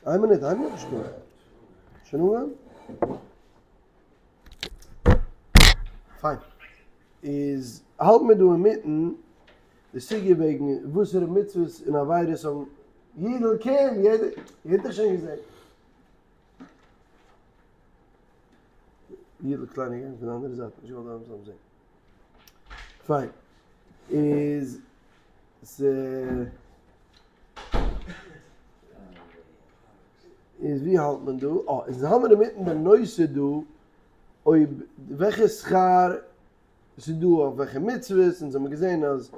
איין מינוט, איין מינוט נישט דא. שוין אנגעהויבן? פיין. איז האלט מיר דא אינמיטן די סוגיא וועגן וואסערע מצוות און עבירות האבן יידל קום יעדער האט דיך שוין געזען. יידל קליין איז געגאנגען פון די אנדערע זייט נישט געוואלט אז מ'זאל אים זען. פיין. איז ס' איז ווי האלט מען דא? אה, איז האלט מען אינמיטן די נושא דא, אויב וועלכע שכר ס'איז דא אויף וועלכע מצוות, אונז האבן געזען אז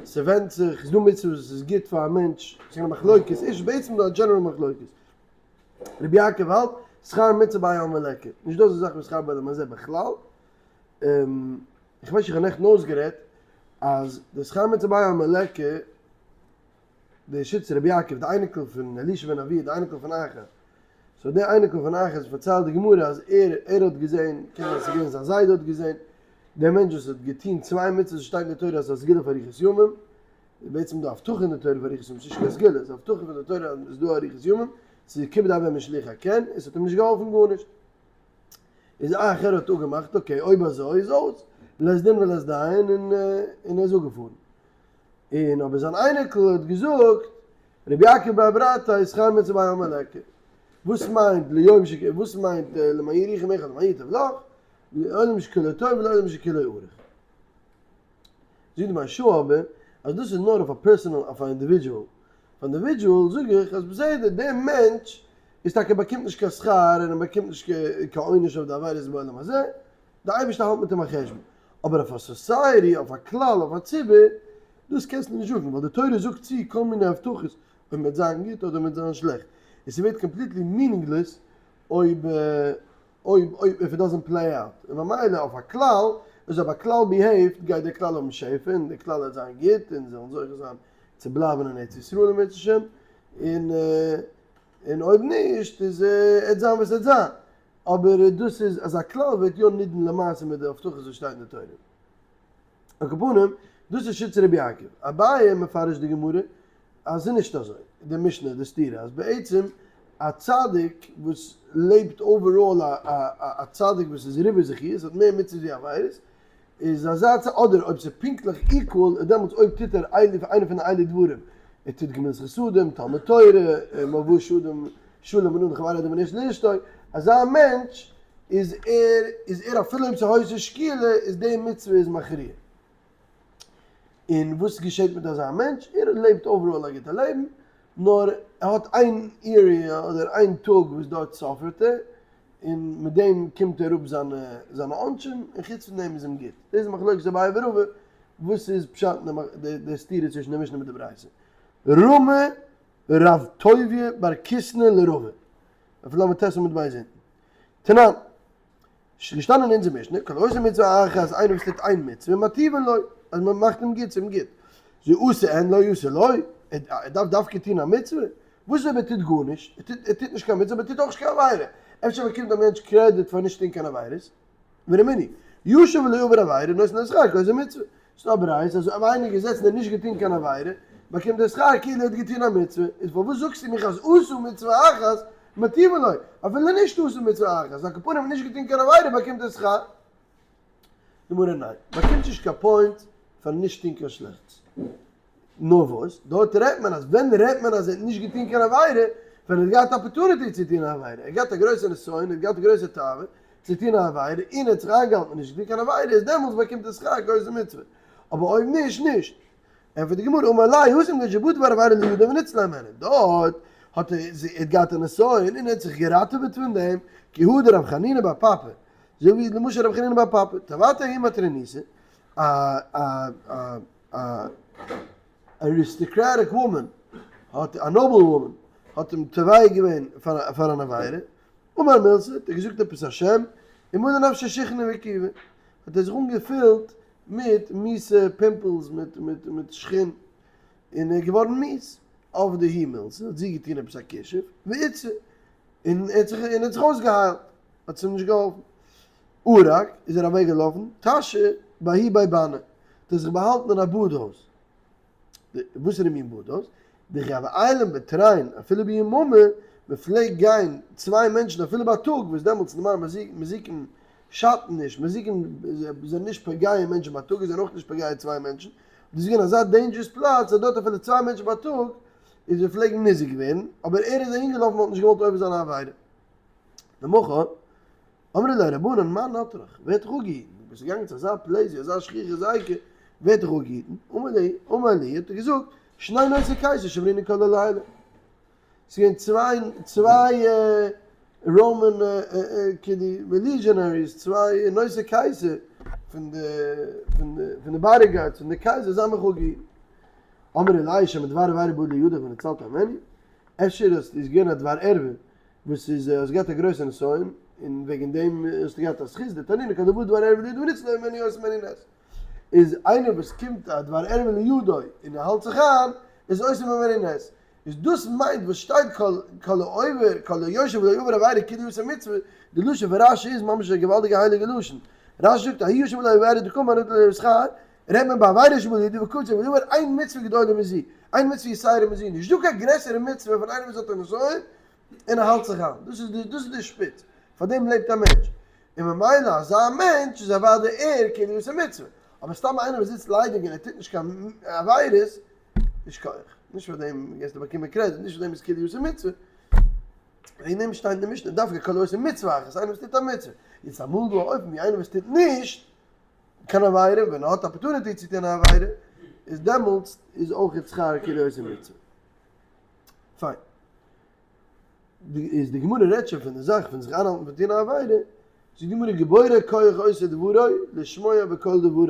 ס'ווענדט זיך, ס'איז דא מצוות וואס איז גוט פאר א מענטש, ס'איז קיין מחלוקת, איז בעצם דא א general מחלוקת. רבי יעקב האלט, שכר מצוה בהאי עלמא ליכא, נישט דא אזא זאך ווי שכר בעולם הזה בכלל. איך ווייס איך האב נעכטן אויסגערעדט אז די שכר מצוה בהאי עלמא ליכא, די שיטת רבי יעקב, די אייניקל פון אלישע בן אבויה, די אייניקל פון אחאב, so די אייניקל פון אחאב פארציילט די גמרא אז ער ער האט געזען, קען זיין ס'איז געווען זיין זיידע האט געזען, דער מענטש וואס האט געטון צוויי מצוות וואס שטייט אין די תורה אז ס'איז א סגולה פאר אריכות ימים, איז בעצם דא הבטחה אין די תורה פאר אריכות ימים, ס'איז נישט קיין סגולה, ס'איז הבטחה פון די תורה אז ס'איז דא אריכות ימים, ס'איז כיבוד אב ואם ושילוח הקן, און ס'האט אים נישט געהאלפן גארנישט. איז אחר האט אפגעמאכט okay אויב אזוי איז אויס, לית דין ולית דיין און און ער איז אפגעפארן. און אבער זיין אייניקל האט געזאגט, רבי יעקב בר ברתא שכר מצוה בהאי עלמא ליכא. וואס מיינט ליום ש וואס מיינט למען יראה ימיך ולמען ייטב לך, לעולם שכולו טוב ולעולם שכולו ארוך. זאגט די מהרש"א אבער אז דאס איז נאר אויף א personal אויף א individual. אויף א individual זאג איך אז בסדר דער מענטש איז טאקע באקומט נישט קיין שכר און ער באקומט נישט קיין עונש אויף די עבירות בעולם הזה, די אייבערשטער האלט מיט אים א חשבון. אבער אויף א society, אויף א כלל, אויף א ציבור, דאס קענסטו נישט זאגן, ווייל די תורה זאגט צו כל מיני הבטחות אויב מ'וועט זיין גוט אדער מ'וועט זיין שלעכט, און ס'ווערט completely meaningless אויב אויב אויב if it doesn't play out, און ממילא אויף א כלל, איז אויב א כלל behave ט גייט דער כלל האבן שפע און דער כלל וועט זיין גוט און זיי וועלן זוכה זיין צו בלייבן אין ארץ ישראל אם ירצה השם, און און אויב נישט איז עט זיין וואס עט זיין. אבער דאס איז אז א כלל ווערט יא נידון למעשה מיט די הבטחות וואס שטייט אין די תורה. על כל פנים, דאס איז שיטת רבי יעקב. אביי מפרש די גמרא אז ס'איז נישט אזוי, די משנה, די סתירה, אז בעצם א צדיק וואס לעבט overall א א צדיק וואס איז ריבוי זכיות, האט מער מצוות ווי עבירות, איז אזא צ אדער אויב ס'איז פונקטליך equal, איז דעמאלטס אויב טוט ער איינע פון די אלו דברים, ער טוט גמילות חסדים, תלמוד תורה, מלבוש שלום, שלום בין אדם לחבירו אדער בין איש לאשתו, אזא מענטש איז ער איז ער אפילו אויב ס'איז היתה שקילה איז די מצוה איז מכריע. און וואס געשעט מיט אזא מענטש? ער לעבט overall א גוטע לעבן, נאר ער האט איין area אדער איין טאג וואס דארט suffer ט ער, און מיט דעם קומט ער אפ זיינע זיינע עונשים, און חוץ פון דעם איז אים גוט. דאס איז מחלוקת אביי ורבא, וואס איז פשט אין די סתירה צווישן די משנה מיט די ברייתא. רמי רב טוביה בר קיסנא לרבא, אויף ל"ט עמוד ב' אונטן. תנן, ס'איז געשטאנען אין אונזער משנה, כל העושה מצוה אחת, איינער וואס טוט איין מצוה, מטיבין לו, אז מען מאכט אים גוט, ס'איז אים גוט. זו עשה אין לא יעשה לו, ער דארף דווקא טון א מצוה? וואס אויב ער טוט גארנישט, ער טוט ער טוט נישט קיין מצוה אבער ער טוט אויך נישט קיין עבירה, אפשר באקומט א מענטש קרעדיט פאר נישט טון קיין עבירות? ורמינהי, ישב ולא עבר עבירה נותנין לו שכר כעושה מצוה. ס'איז דא א ברייתא אז אויב איינער איז געזעצן און נישט געטון קיין עבירה, באקומט ער שכר כאילו ער האט געטון א מצוה, איז פארוואס זאגסטו מיך אז עשה מצוה אחת מטיבין לו, אפילו נישט עשה מצוה אחת, על כל פנים נישט געטון קיין עבירה באקומט ער שכר? גמרא ניין, באקומט נישט קיין point פאר נישט טון קיין שלעכטס. נאר וואס, דארט רעדט מען אז ווען רעדט מען אז ער האט נישט געטון קיין עבירה, ווען ער האט געהאט opportunity צו טון א עבירה, ער האט געהאט א גרויסע נסיון, ער האט געהאט א גרויסע תאווה צו טון א עבירה, און ער האט זיך איינגעהאלטן און נישט געטון קיין עבירה, איז דעמאלטס באקומט ער שכר כעושה מצוה, אבער אויב נישט, נישט. ענטפערט די גמרא, אמר ליה התם כגון שבא דבר עבירה לידו וניצל הימנו, דארט האט ער האט געהאט א נסיון און ער האט זיך געראטעוועט פון דעם, כי הא דרב חנינא בר פפא, אזוי ווי למשל רב חנינא בר פפא, תבעתו ההיא מטרוניתא, א א א א aristocratic woman האט א noble woman האט אים תובע געווען פאר אן עבירה, אמר מילתא האט ער געזאגט עפעס א שם, ומלא נפשיה שיחנא וכיבי, האט ער זיך אנגעפילט מיט מיסע pimples מיט מיט מיט שחין, און ער איז געווארן מיס, עבדה היא מילתא האט זי געטון עפעס א כישוף, ואיתסי, און ער האט זיך און ער האט זיך אויסגעהיילט, האט עס אים נישט געהאלפן. ערק, איז ער אוועק געלאפן, טשא בההוא בי באני, האט ער זיך באהאלטן אין א באד הויז. וואסערע מין באד הויז? דכי הוו עיילין בתרין, אפילו ביממא. מען פלעגט גיין צוויי מענטשן אפילו בייטאג, וואס דעמאלטס נארמאל מזיקים שאטן נישט, מזיקים זענען נישט פוגע אין מענטשן בייטאג, זיי זענען אויך נישט פוגע אין צוויי מענטשן, דאס איז געווען אזא dangerous פלאץ אז דארט אפילו צוויי מענטשן בייטאג איז זיי פלעגן ניזוק ווערן, אבער ער איז אהין געלאפן האט נישט געוואלט עובר זיין א עבירה. למחר, אמרו ליה רבנן מאן נטרך, ווער האט דיך אפגעהיטן? דו ביסט געגאנגען צו אזא place ווי אזא שכיחא היזקא, ווער האט דיך אפגעהיטן? אמר ליה, אמר ליה, האט ער געזאגט, שני נושאי קיסר שמרוני כל הלילה. ס'איז געווען צוויי צוויי Roman כאילו legionaries, צוויי נושאי קיסר פון די פון די פון די bodyguards פון די קייזער, זיי האבן מיך אפגעהיטן. אמרו ליה שמא דבר עבירה בא לידך וניצלת הימנו, אפשר איז געווען א דבר ערווה וואס איז האסט געהאט א גרויסע נסיון און וועגן דעם האסטו געהאט א זכות, דתנינא כל דבא דבר ערווה לידו וניצל הימנו עושין הימנו נס, איז איינער וואס קומט א דבר ערווה לידו און ער האלט זיך איין איז עושין הימנו נס, איז דאס מיינט וואס שטייט כל כל העובר כל היושב ולא עבר עבירה כאילו עושה מצוה, די לשון פון רשי איז ממש א געוואלדיגע הייליגע לשון, רשי זאגט ההוא יושב ולא עבר עבירה דקאמר נוטל עליו שכר, רעדט מען בעבירה שבא לידו וקצר ולא עבר אין מצוה גדולה מזו, אין מצוה יתירה מזו, נישט דא קיין גרעסערע מצוה פון איינער וואס האט א נסיון און ער האלט זיך איין, דאס איז די דאס איז די שפיץ, פאר דעם לעבט א מענטש, און ממילא אזא מענטש איז אוודאי ער כאילו עושה מצוה, אבער סתם איינער וואס זיצט ליידיג און ער טוט נישט קיין עבירות, נישט כח, נישט פאר דעם גייסטו באקומען קרעדיט, נישט פאר דעם איז כאילו עושה מצוה, וועגן דעם שטייט אין די משנה דווקא כל העושה מצוה אחת, איינער וואס טוט א מצוה, יעצט אמאל דא א אופן ווי איינער וואס טוט נישט קיין עבירה, ווען ער האט opportunity צו טון א עבירה, איז דעמאלטס איז אויך שכר כאילו עושה מצוה. פיין. איז די גמרא רעדט שוין פון די זאך פון זיך איינהאלטן פון טון א עבירה, זאגט די גמרא גיבורי כח עושי דברו לשמוע בקול דברו,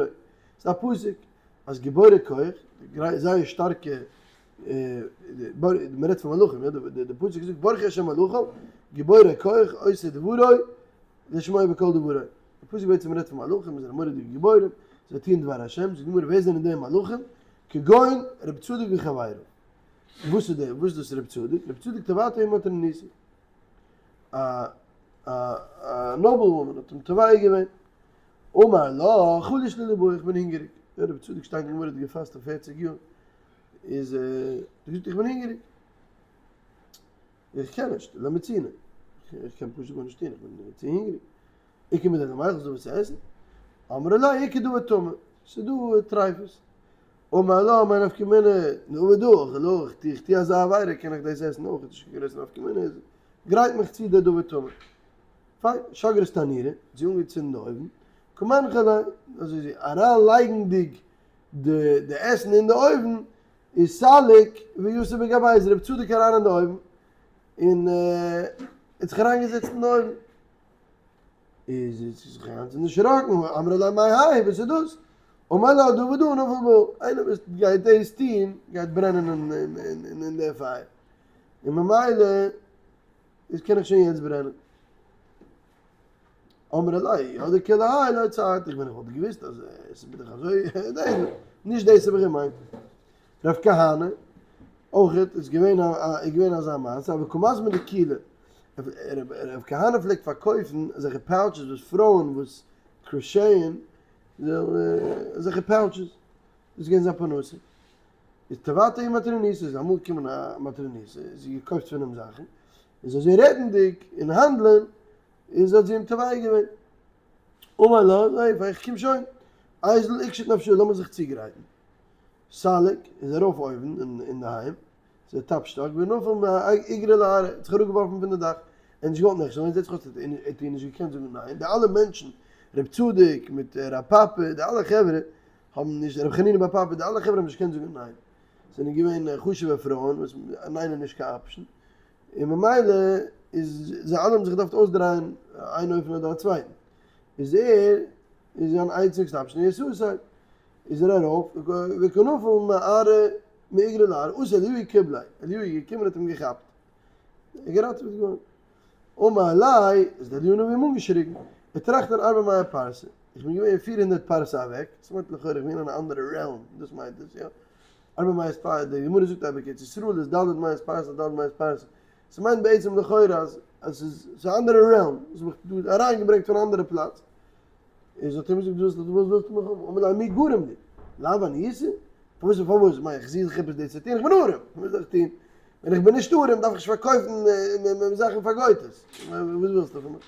ס'איז א פסוק אז גיבורי כח, זייער שטארקע, מען רעדט פון מלאכים, יא, די פסוק זאגט ברכו השם מלאכיו, גיבורי כח עושי דברו לשמוע בקול דברו, די פסוק בעצם רעדט פון מלאכים, זיי זענען מורא'דיגע גיבורים, זיי טוען דבר השם, זאגט די גמרא ווער זענען די מלאכים? כגון רב צדוק וחביריו. וואס איז דער וואס איז דאס רב צדוק? רב צדוק תבעתו מטרוניתא. א א א noble woman האט אים תובע געווען. אמר לה, חלש לי ליבאי, איך בין הונגעריג. דער רב צדוק שטייט אין גמרא האט געפאסט אויף פערציג יאר. איז ער געזאגט איך בין הונגעריג. איך קען נישט, לא מצינא. איך קען פשוט גארנישט טון, איך בין צו הונגעריג. איכא מידי למיכל ס'דא וואס צו עסן? אמרה ליה איכא דבר טמא, ס'דא טרייפות. אמר לה מאי נפקא מינה, נו ודא, לא, איך טו איך טו אזא עבירה קען איך דאס עסן אויך, נישט קיין גרויסע נפקא מינה, איז גרייט מיך צו די דבר טמא. פיין, שגרת תנורא, האט זי אנגעצינדן די אויוון, קא מנחא ליה, אזוי זי אריינלייגנדיג די די עסן אין די אויוון, איז סליק ויתיב בגויה, איז רב צדוק אריין אין די אויוון, און האט זיך אריינגעזעצט אין די אויוון. איז זי זיך גאנץ דערשראקן, אמרה ליה מאי האי, וואס איז דאס? אמר לה דא ודא נפל בהו, איינער וואס גייט דאס טון גייט ברענען אין די פייער, און ממילא איז קען איך שוין יעצט ברענען. אמרה ליה, אי ידעי כולי האי לא צערתיך, ווען איך וואלט געוואוסט אז עס איז דאך אזוי, נישט דאס האב איך געמיינט. רב כהנא, אויך איז געווען א איז געווען אזא מעשה, הוה קא מזמין לקולא, רב כהנא פלעגט פארקויפן אזעלכע pouches וואס פרויען וואס crochet ען, אזעלכע pouches, דאס איז געווען זיין פרנסה. איז תבעתו מטרוניתא, איז אמאל געקומען א מטרוניתא, זי געקויפט פון אים זאכן, איז אזוי רעדנדיג און האנדלען, איז האט זי אים תובע געווען. אמר לה, זיי, איך קום שוין, איזיל איקשיט נפשאי, לאמיר זיך צוגרייטן. סליק איז ארויף אויבן אינדערהיים צו די top שטאק ונפל מאיגרא לארעא, האט זיך אראפגעווארפן פון די דאך, ער האט נישט געוואלט נכשל ווערן, זעט זיך אויס ער האט איר נישט געקענט זאגן ניין, די אלע מענטשן, רב צדוק מיט רב פפא, די אלע חברה האבן נישט, רב חנינא בר פפא, די אלע חברה האבן נישט געקענט זאגן ניין, זענען געווען חשוב'ע פרויען וואס ניין איז נישט קיין option, און ממילא איז זיי אלע האבן זיך געדארפט אויסדרייען איין אופן אדער א צווייטן, איז ער איז זיין איינציגסטע option איז suicide. איז ער ארויף, וקא נפיל מארעא מאיגרא לארעא, אתא אליהו קיבליה, אליהו איז געקומען האט אים געכאפט, ער געראטעוועט געווארן. אמר ליה, איז דער אליהו הנביא אים אנגעשריגן, אטרחתן ארבע מאה פרסה, איך בין געווען 400 פרסה אוועק, דאס מיינט לכאורה איך בין אין אן אנדערע realm, דאס מיינט עס, יא? ארבע מאות פרסה, די גמרא זאגט אז בארץ ישראל איז ד' מאות פרסה, ד' מאות פרסה, ס'מיינט בעצם לכאורה אז עס איז א אנדערע realm, דאס האב איך דא אריינגעברענגט פון א אנדערע פלאץ. איז האט ער אים געזאגט וואס וואס ווילסטו מיך האבן? אמר ליה מי גרים לי? לאו אני איתא? פארוואס פארוואס מיין איך זוך עפעס דיר צו טון? איך בין ארעם! וואס זאל איך טון? ווען איך בין נישט ארעם דארף איך נישט פארקויפן זאכן פאר גויטעס, וואס ווילסטו פון מיר?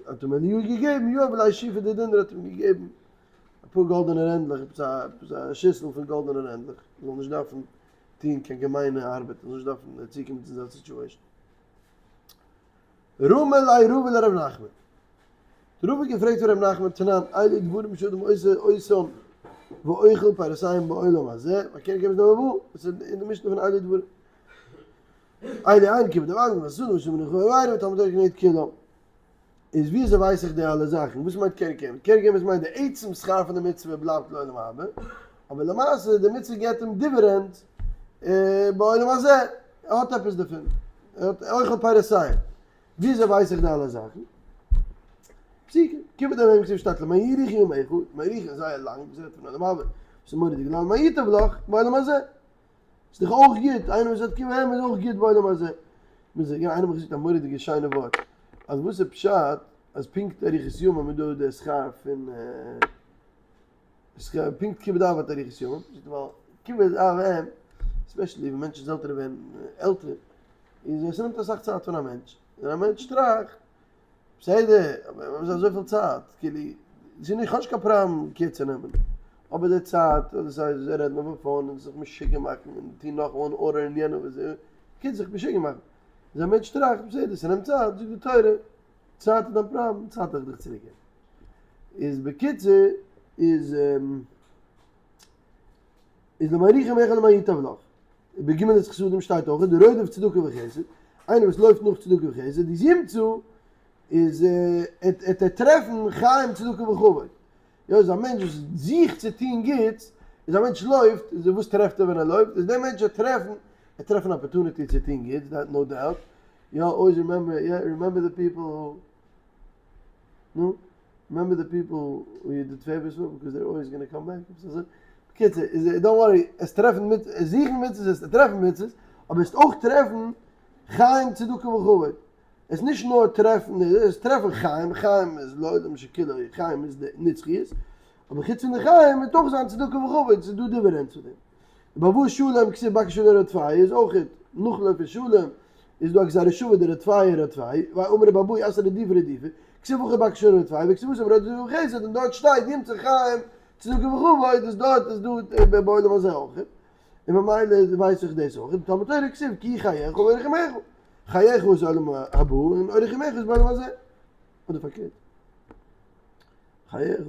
האט אים אליהו געגעבן, יהב ליה שיפא דדינרי האט אים געגעבן אפאר גאלדענע רענדלעך, עפעס א שיסל פון גאלדענע רענדלעך, ער זאל נישט דארפן טון קיין געמיינע ארבעט, ער זאל נישט דארפן צוקומען צו אזא situation. רמי ליה רבא לרב נחמן. האט רבא געפרעגט פון רב נחמן תנן אלו דברים שאדם עושה אותם ואוכל פירותיהם בעולם הזה והקרן קיימת לעולם הבא, דאס איז אין די משנה פון אלו דברים. אלו הן כיבוד אב ואם וגמילות חסדים ושמירת מנחה ותלמוד תורה כנגד כולם. איז ווי אזוי ווייס איך די אלע זאכן? וואס מיינט קרן קיימת? קרן קיימת מיינט די עצם שכר פון די מצוה בלייבט לעולם הבא, אבער למעשה די מצוה געבט אים דיווידענד בעולם הזה, ער האט עפעס דערפון, ער האט אוכל פירותיהם. ווי אזוי ווייס איך די אלע זאכן? פסוקים, כיבוד אב ואם כתיב שטייט למען יאריכון ימיך, למען יאריכון איז זייער לאנג, וואס רעדט פון עולם הבא, וואס איז מורא'דיג לאנג, למען ייטב לך בעולם הזה. איז דאך אויך גוט, איינער וואס האט כיבוד אב ואם איז אויך גוט בעולם הזה. מיר זאגן, איינער האט מיר געזאגט א מורא'דיגע שיינע ווארט, אז וואס איז פשט אז פונקט אריכות ימים איז דא די שכר פון פונקט כיבוד אב האט אריכות ימים, זאגט ער ווייל כיבוד אב ואם, especially ווען מענטשן'ס עלטערן ווערן עלטער, איז עס נעמט אסאך צייט פון א מענטש, און א מענטש טראכט, בסדר, אבער וואס איז אזויפיל צייט? כאילו, ס'איז נישט, כ'האב נישט קיין פראבלעם care צו נעמען, אבער די צייט, אדער סיי זיי רעדן אויפן phone און זיך משוגע מאכן און טון נאך אן order און יענער וואס איז, בקיצור זיך משוגע מאכן. איז א מענטש טראכט, בסדר, ס'נעמט צייט, זאגט די תורה, צייט איז דיין פראבלעם, צייט וועל איך דיך צוריק געבן. איז בקיצור, איז איז למען יאריכון ימיך למען ייטב לך. בגמילות חסדים שטייט אויך, די רודף צדקה וחסד, איינער וואס לויפט נאך צדקה וחסד, איז ימצא, איז עט ער טרעפן חיים צדקה וכבוד. יא, איז א מענטש וואס זוכט צו טון גוטס, איז א מענטש לויפט, איז וואס טרעפט ער ווען ער לויפט? איז דער מענטש וועט טרעפן, ער טרעפן opportunity צו טון גוטס, that no doubt, יא, always remember, יא, remember the people, נו? remember the people who you did favors for because they're always gonna come back, עפעס אזוי. בקיצור, איז don't worry, עס טרעפן מיט, עס זוכן מצוות, עס טרעפן מצוות, אבער עס אויך טרעפן חיים צדקה וכבוד. עס נישט נאר טרעפן, עס טרעפן חיים, חיים איז לעולם שכולו, חיים איז די נצחיות, אבער חוץ פון די חיים וועט אויך זיין צדקה וכבוד, ס'איז דא דיווידענד צו דעם. בעבור שלום כתיב בקש שלום ורדפהו איז אויך נאכלויפן שלום איז דא א גזירה שוה די רדפהו רדפהו ואמר רבי אבהו אתא רדיפה רדיפה כתיב הכא בקש שלום ורדפהו וכתיב התם רודף צדקה וחסד און דארט שטייט ימצא חיים צדקה וכבוד איז דארט איז דא בעולם הזה אויך און ממילא ווייס איך דאס אויך תלמוד תורה כתיב כי חייך אורך ימיך חייך איז עולם הבא און אורך ימיך איז בעולם הזה אדער פארקערט חייך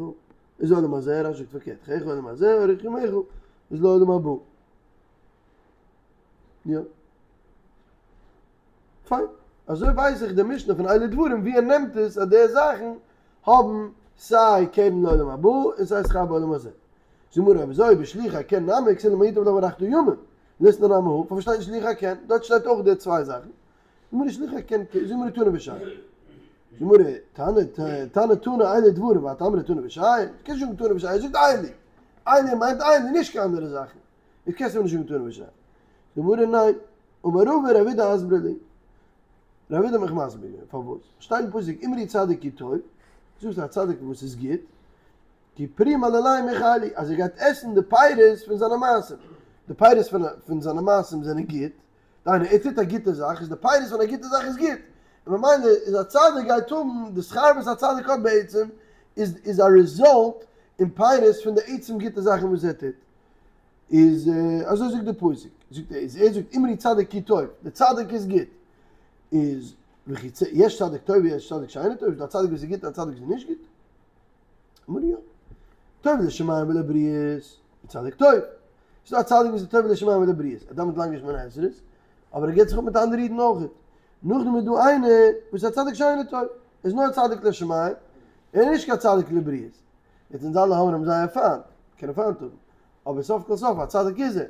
איז עולם הזה, רש"י זאגט פארקערט, חייך עולם הזה, אורך ימיך איז לעולם הבא. יא. פיין. אזוי ווייס איך די משנה פון אלו דברים ווי ער נעמט עס אז די זאכן האבן סיי קרן לעולם הבא און סיי שכר בעולם הזה. זאגט גמרא אויב אזוי בשילוח הקן נמי כתיב למען ייטב לך והארכת ימים. ליתני נמי הא, פארוואס שטייט נישט שילוח הקן? דארט שטייט אויך די צוויי זאכן. גמרא שילוח הקן זאגט גמרא תנא ושייר. גמרא תנא תנא תנא אלו דברים ואת אמרת תנא ושייר? קענסט נישט זאגן תנא ושייר, זאגט אלו. אלו מיינט אלו, נישט קיין אנדערע זאכן. איז קענסטו מיר נישט זאגן תנא ושייר. גמרא ניין. אמר רבא רב אידי אסברא לי. רב אידי האט מיך מסביר געווען פארוואס. שטייט אין פסוק אמרו צדיק כי טוב. זאגסט א צדיק וואס איז גוט. כי פרי מעלליהם יאכלו, אז ער גייט עסן די פירות פון זיינע מעשים. די פירות פון זיינע מעשים זענען גוט. דהיינו ער טוט א גוטע זאך איז די פירות פון א גוטע זאך איז גוט, און ממילא איז א צדיק גייט האבן די שכר וואס א צדיק האט בעצם איז איז א result און פירות פון די עצם גוטע זאכן וואס ער טוט, איז אזוי זאגט די פסוק, זאגט ער איז ער זאגט אמרו צדיק כי טוב, די צדיק איז גוט, איז וכי יש צדיק טוב ויש צדיק שאינו טוב, איז דא א צדיק וואס איז גוט און א צדיק וואס איז נישט גוט? אמרו יא. טוב לשמים ולבריות, צדיק טוב. ס'איז דא א צדיק וואס איז טוב לשמים ולבריות, ער דאווענט לאנג נישט שמונה עשרה'ס, אבער ער געבט זיך אפ מיט אנדערע אידן אויך. נאכדעם איז דא איינער וואס איז א צדיק שאינו טוב, ער איז נאר א צדיק לשמים, ער איז נישט קיין צדיק לבריות. יעצט אונז אלע האבן אים זייער פיינט, קען אים פיינט האבן, אבער סוף כל סוף א צדיק איז ער,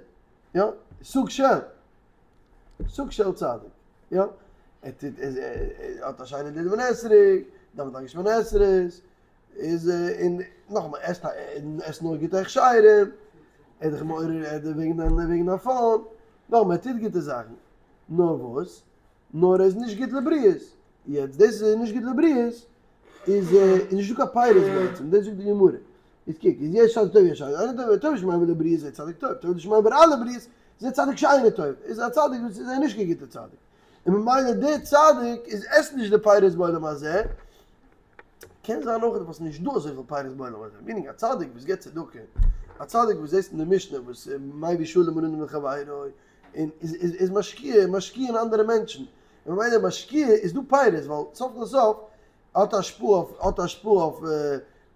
יא, סוג של, סוג של צדיק, יא, ער טוט, ער האט א שיינע דברי אתרוג, דאווענט לאנג שמונה עשרה'ס, איז און נאכאמאל עסט עסט נאר גוטע הכשרים, ער איז דיך מעורר ער וועגן דיין וועגן דיין phone, נאכאמאל ער טוט גוטע זאכן, נאר וואס? נאר ער איז נישט גוט לבריאות, יעצט דאס אז ער איז נישט גוט לבריאות איז איז נישטא קיין פירות בעצם, דאס זאגט די גמרא, איז קוק איז יש צדיק טוב יש צדיק אינו טוב, טוב לשמים ולבריות זה צדיק טוב, טוב לשמים ורע לבריות. איז א צדיק שאינו טוב, איז א צדיק וואס איז נישט קיין גוטער צדיק, און ממילא דער צדיק איז עסט נישט די פירות בעולם הזה, קען זיין אויך וואס נישט דא אזויפיל פירות בעולם הזה, meaning א צדיק וואס געבט צדקה, א צדיק וואס זעסט אין די משנה וואס מביא שלום בין אדם לחבירו, און איז איז משקיע, משקיע אין אנדערע מענטשן, און ממילא משקיע איז דא פירות, ווייל סוף כל סוף האט השפעה אויף האט השפעה אויף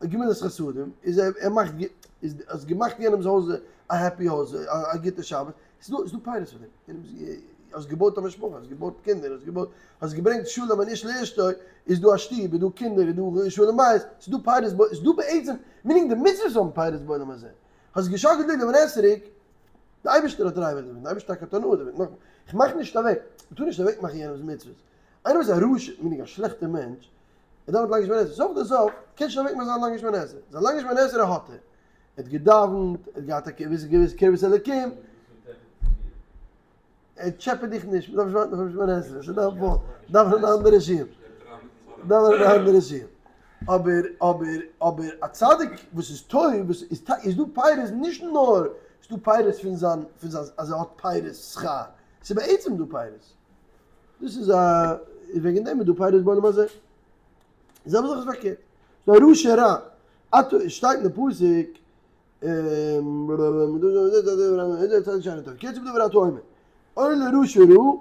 גמילות חסדים, איז ער ער מאכט איז האסט געמאכט יענעמס הויז א happy הויז א גוטע שבת, ס'איז דא ס'איז דא פירות פאר דעם, האסט געבויט א משפחה, האסט געבויט קינדער, האסט געבויט האסט געברענגט שלום בין איש לאשתו, איז דא א שטוב, איז דא קינדער, איז דא שלום בית, ס'איז דא פירות, ס'איז דא בעצם, meaning די מצוות האבן פירות בעולם הזה, האסט געשאקלט לולב און אתרוג, די אייבערשטער האט ריווח דערפון, די אייבערשטער האט הנאה דערפון, נאכאמאל, איך מאך נישט אוועק, מ'טאר נישט אוועק מאכן יענעמ'ס מצוות, איינער וואס איז א רשע, meaning א שלעכטער מענטש, ער דאווענט לאנג שמונה עשרה, סוף כל סוף, קען שוין אוועק מאכן זיין לאנגע שמונה עשרה, זיין לאנגע שמונה עשרה האט ער, ער האט געדאווענט, ער האט געהאט א געוויסע געוויסע קרבת אלוקים, ער טשעפעט דיך נישט, מ'דארף נישט ווארטן אויף שמונה עשרה, ס'איז דיין fault, דאווען אין א אנדערע שול, דאווען אין א אנדערע שול, אבער אבער אבער א צדיק וואס איז טוב, וואס איז איז דא פירות נישט נאר איז דא פירות פון זיין פון זיין אז ער האט פירות שכר, ס'איז בעצם דא פירות, דאס איז א איז וועגן דעם איז דא פירות בעולם הזה. די זעלבע זאך איז פארקערט, ס'איז דא א רשע רע, אתא עס שטייט אין די פסוק אוי לרשע רע,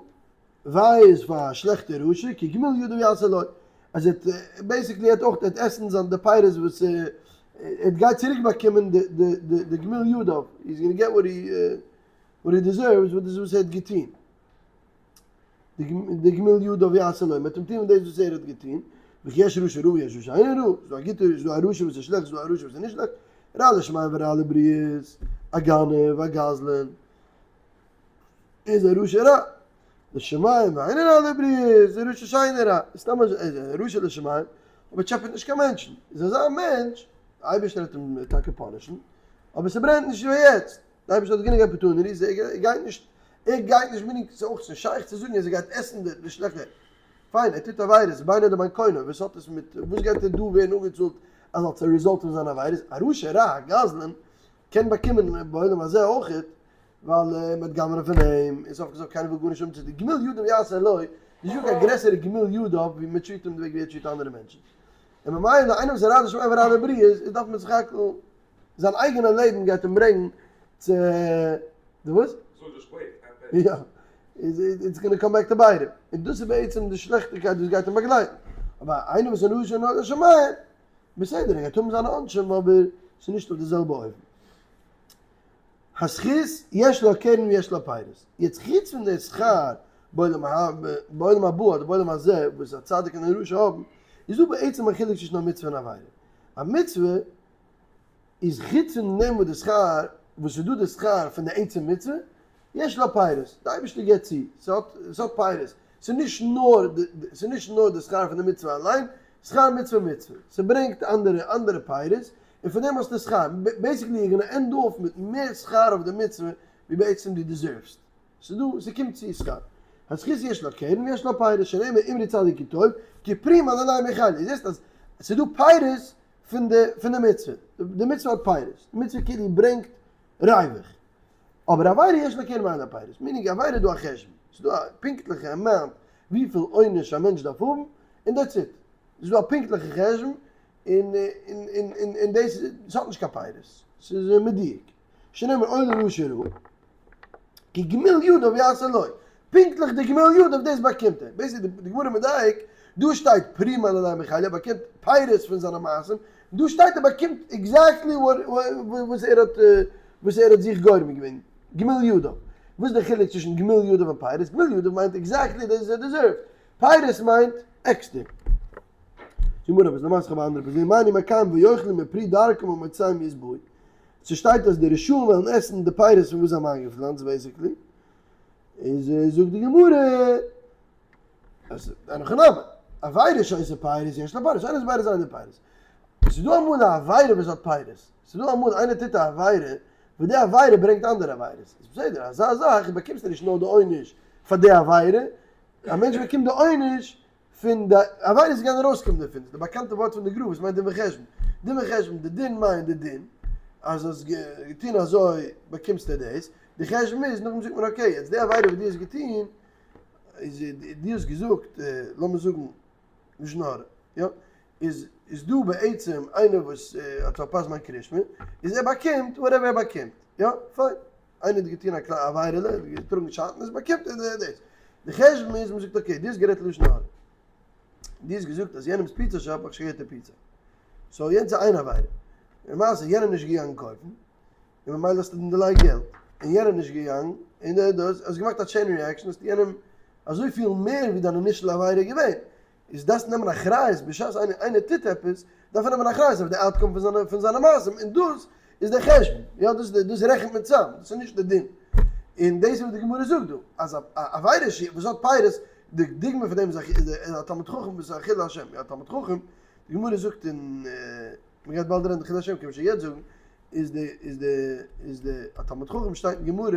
וויי איז פאר א שלעכטע רשע, כי גמול ידיו יעשה לו, אז ער האט basically ער האט אויך ער האט עסן זיין די פירות וואס ער גייט צוריק באקומען די גמול ידיו, he is gonna get what he deserves, וואס דאס וואס ער האט געטון. די גמול ידיו יעשה לו, מ'וועט אים טון דאס וואס ער האט געטון, וכי יש רשע רע ויש רשע שאינו רע, ס'איז דא א גוטער, ס'איז דא א רשע וואס איז שלעכט, ס'איז דא א רשע וואס איז נישט שלעכט, רע לשמים ורע לבריות, א גנב, א גזלן, איז א רשע רע, לשמים ואינו רע לבריות, איז א רשע שאינו רע, איז סתם א רשע לשמים, אבער טשעפעט נישט קיין מענטשן, איז אזא מענטש, די אייבערשטער וועט אים טאקע punish ן, אבער ס'ברענט נישט ווי יעצט. די אייבערשטער האט גענוג opportunities, ער גייט נישט, ער גייט נישט meaning ס'איז אויך נישט שייך צו זאגן אז ער גייט עסן די שלעכטע, פיין ער טוט עבירות, בינו לבין קונו, וואס האט עס מיט, וואס גייט ער דא ווערן אפגעצאלט אז אלס א result פון זיינע עבירות, א רשע רע, א גזלן, קען באקומען בעולם הזה אויכעט, ווייל מ'האט גנב'נען פון אים, און סוף כל סוף קיינער וויל גארנישט האבן צו טון, גמול ידיו יעשה לו, נישט דא קיין גרעסערע גמול ידיו ווי מ' treat אים די וועג ווי ער treat אנדערע מענטשן, און ממילא איינער וואס איז רע לשמים ורע לבריות, איז דארף מען זיך הכל. זיין אייגענע לעבן גייט אים ברענגן צו די וואס? יא, it's gonna come back to bite him, און דאס איז בעצם די שלעכטיגקייט וואס גייט אים באגלייטן, אבער איינער וואס איז רשע נאר לשמים, בסדר ער גייט האבן זיינע עונשים אבער ס'איז נישט אויף די זעלבע אופן. הזכות יש לה קרן ויש לה פירות, יעצט חוץ פון די שכר בעולם בעולם הבא אדער בעולם הזה וואס א צדיק און א רשע האבן, איז דא בעצם א חילוק צווישן א מצוה און עבירה, א מצוה איז חוץ פון דעם וואס די שכר, וואס איז דא די שכר פון די עצם מצוה, יש לה פירות, די אייבערשטער געבט צו, ס'האט ס'האט פירות, ס'איז נישט נאר די ס'איז נישט נאר די שכר פון די מצוה אליין, שכר מצוה מצוה, ס'ברענגט אנדערע אנדערע פירות, און פון דעם האסטו שכר, basically you're gonna end up מיט מער שכר אויף די מצוה ווי בעצם דו deserve סט, ס'איז דא, ס'קומט צו שכר. הזכות יש לה קרן ויש לה פירות, שנאמר אמרו צדיק כי טוב, כי פרי מעלליהם יאכלו, זעסט אז ס'איז דא פירות פון די פון די מצוה, די מצוה האט פירות, די מצוה כאילו ברענגט ריווח, אבער עבירה יש לה קרן ואין לה פירות, meaning עבירה איז דא א חשבון, ס'איז דא א פונקטליכע amount וויפיל עונש א מענטש דארף האבן, און that's it, ס'איז דא א פונקטליכע חשבון, און און און און דאס ס'האט נישט קיין פירות, ס'איז מדויק. שנאמר אוי לרשע רע, כי גמול ידיו יעשה לו, פונקטליך די גמול ידיו דאס באקומט ער, basically די גמרא מדייק, דא שטייט פרי מעלליהם יאכלו, ער באקומט פירות פון זיינע מעשים, דא שטייט ער באקומט exactly וואס ער האט וואס ער האט זיך גורם געווען, גמול ידיו, וואס איז די חילוק צווישן גמול ידיו און פירות, גמול ידיו מיינט exactly דאס וואס ער deserve ט, פירות מיינט עקסטער. גמרא, וואס למעשה כ'האב א אנדערע פאזיציע, מה אני מקיים ויאכלו מפרי דרכם ומוצאיהם ישבעו. ס'שטייט אז די רשעים וועלן עסן די פירות פון וואס זיי האבן איינגעפלאנצט basically, איז זאגט די גמרא אז אין הכי נמי, עבירה שעושה פירות יש לה פירות, איינער איז פירות איינער פירות. ס'איז דא אמאל א עבירה וואס האט פירות, ס'איז דא אמאל איינער טוט א עבירה וואס די עבירה ברענגט אנדערע עבירות, איז בסדר אזא זאך באקומסטו נישט נאר די עונש פאר די עבירה, א מענטש באקומט די עונש פון די עבירות גייען ארויסקומען דערפון, די באקאנטע ווארט פון די גר"א וואס מיינט דין וחשבון, דין וחשבון, די דין מיינט די דין, אז האסט געטון אזוי באקומסטו דאס, די חשבון איז, נאכדעם זאגט מען okay, יעצט די עבירה וואס דו האסט געטון, איז דו האסט געזאגט, לאמיר זאגן, לשון הרע, יא? איז איז דא בעצם איינער וואס האט פארפאסט מיין קרישמע, איז ער באקומט whatever ער באקומט, יא? פיין. איינער האט געטון א קליינע עבירה'לע, האט געטראגן שעטנז, באקומט ער דאס. די חשבון איז, מ'זאגט okay, דו האסט גערעדט לשון הרע. דו האסט געזאגט אז יענעמ'ס פיצא shop האט כשר'ע פיצא. so יענץ איז איין עבירה. למעשה יענער נישט געגאנגען קויפן, און ממילא האסטו אים דערלייגט געלט. און יענער נישט געגאנגען, און דער דאס, האסט געמאכט א chain reaction, האסט יענעם אזויפיל מער ווי דיין initial עבירה איז געווען. איז דארפסט נעמען אחריות בשעת איינער איינער טוט עפעס, דארף ער נעמען אחריות אויף די outcome פון זיינע פון זיינע מעשים, און דאס איז דער חשבון, יא דאס איז דאס רעכנט מען צאם, דאס איז נישט די דין. און דאס איז וואס די גמרא זאגט דא, אז א עבירה ש וואס האט פירות, די דוגמא פון דעם איז א תלמיד חכם וואס איז א חילול השם, יא א תלמיד חכם, די גמרא זאגט אין, מען גייט באלד רעדן חילול השם קען מען שוין יעצט זאגן, איז די איז די איז די א תלמיד חכם שטייט אין גמרא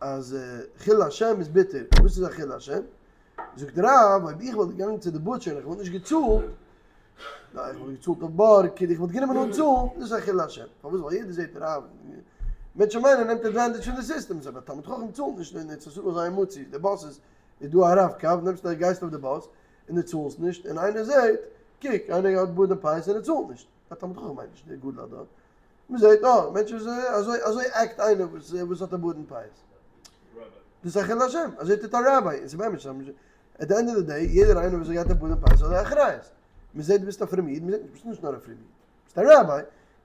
אז חילול השם איז ביטער, וואס איז א חילול השם? זאגט רב, אויב איך וואלט געגאנגען צו די butcher און איך וואלט נישט געצאלט, ניין איך וואלט געצאלט אויף בארג, כאילו איך וואלט גענומען אן צאלן, דאס איז א חילול השם, פארוואס ווייל יעדער זעט רב, מענטשן מיינען ער נעמט advantage פון די סיסטעם, אבער תלמיד חכם צאלט נישט אין ארץ ישראל זייער מצוי, די באסעס איז דא א רב קו, נעמסט א גייסט אויף די באס און דו צאלסט נישט, און איינער זעט, קוק איינער האט בארד און פאות און ער צאלט נישט, א תלמיד חכם מיינט נישט דער גדול הדור, מען זעט אה, מענטשן וואס אזוי אזוי act איינער וואס וואס האט א בארד און פאות. דאס איז א חילול השם, אזוי טוט א ראביי, און ס'איז באמת נישט at the end of the day, יעדער איינער וואס האט געהאט א בארד און פאות האט א אחריות. מען זעט דו ביסט א פרומע איד, מען זעט נישט ביסט נישט נאר א פרומע איד, ביסט א ראביי,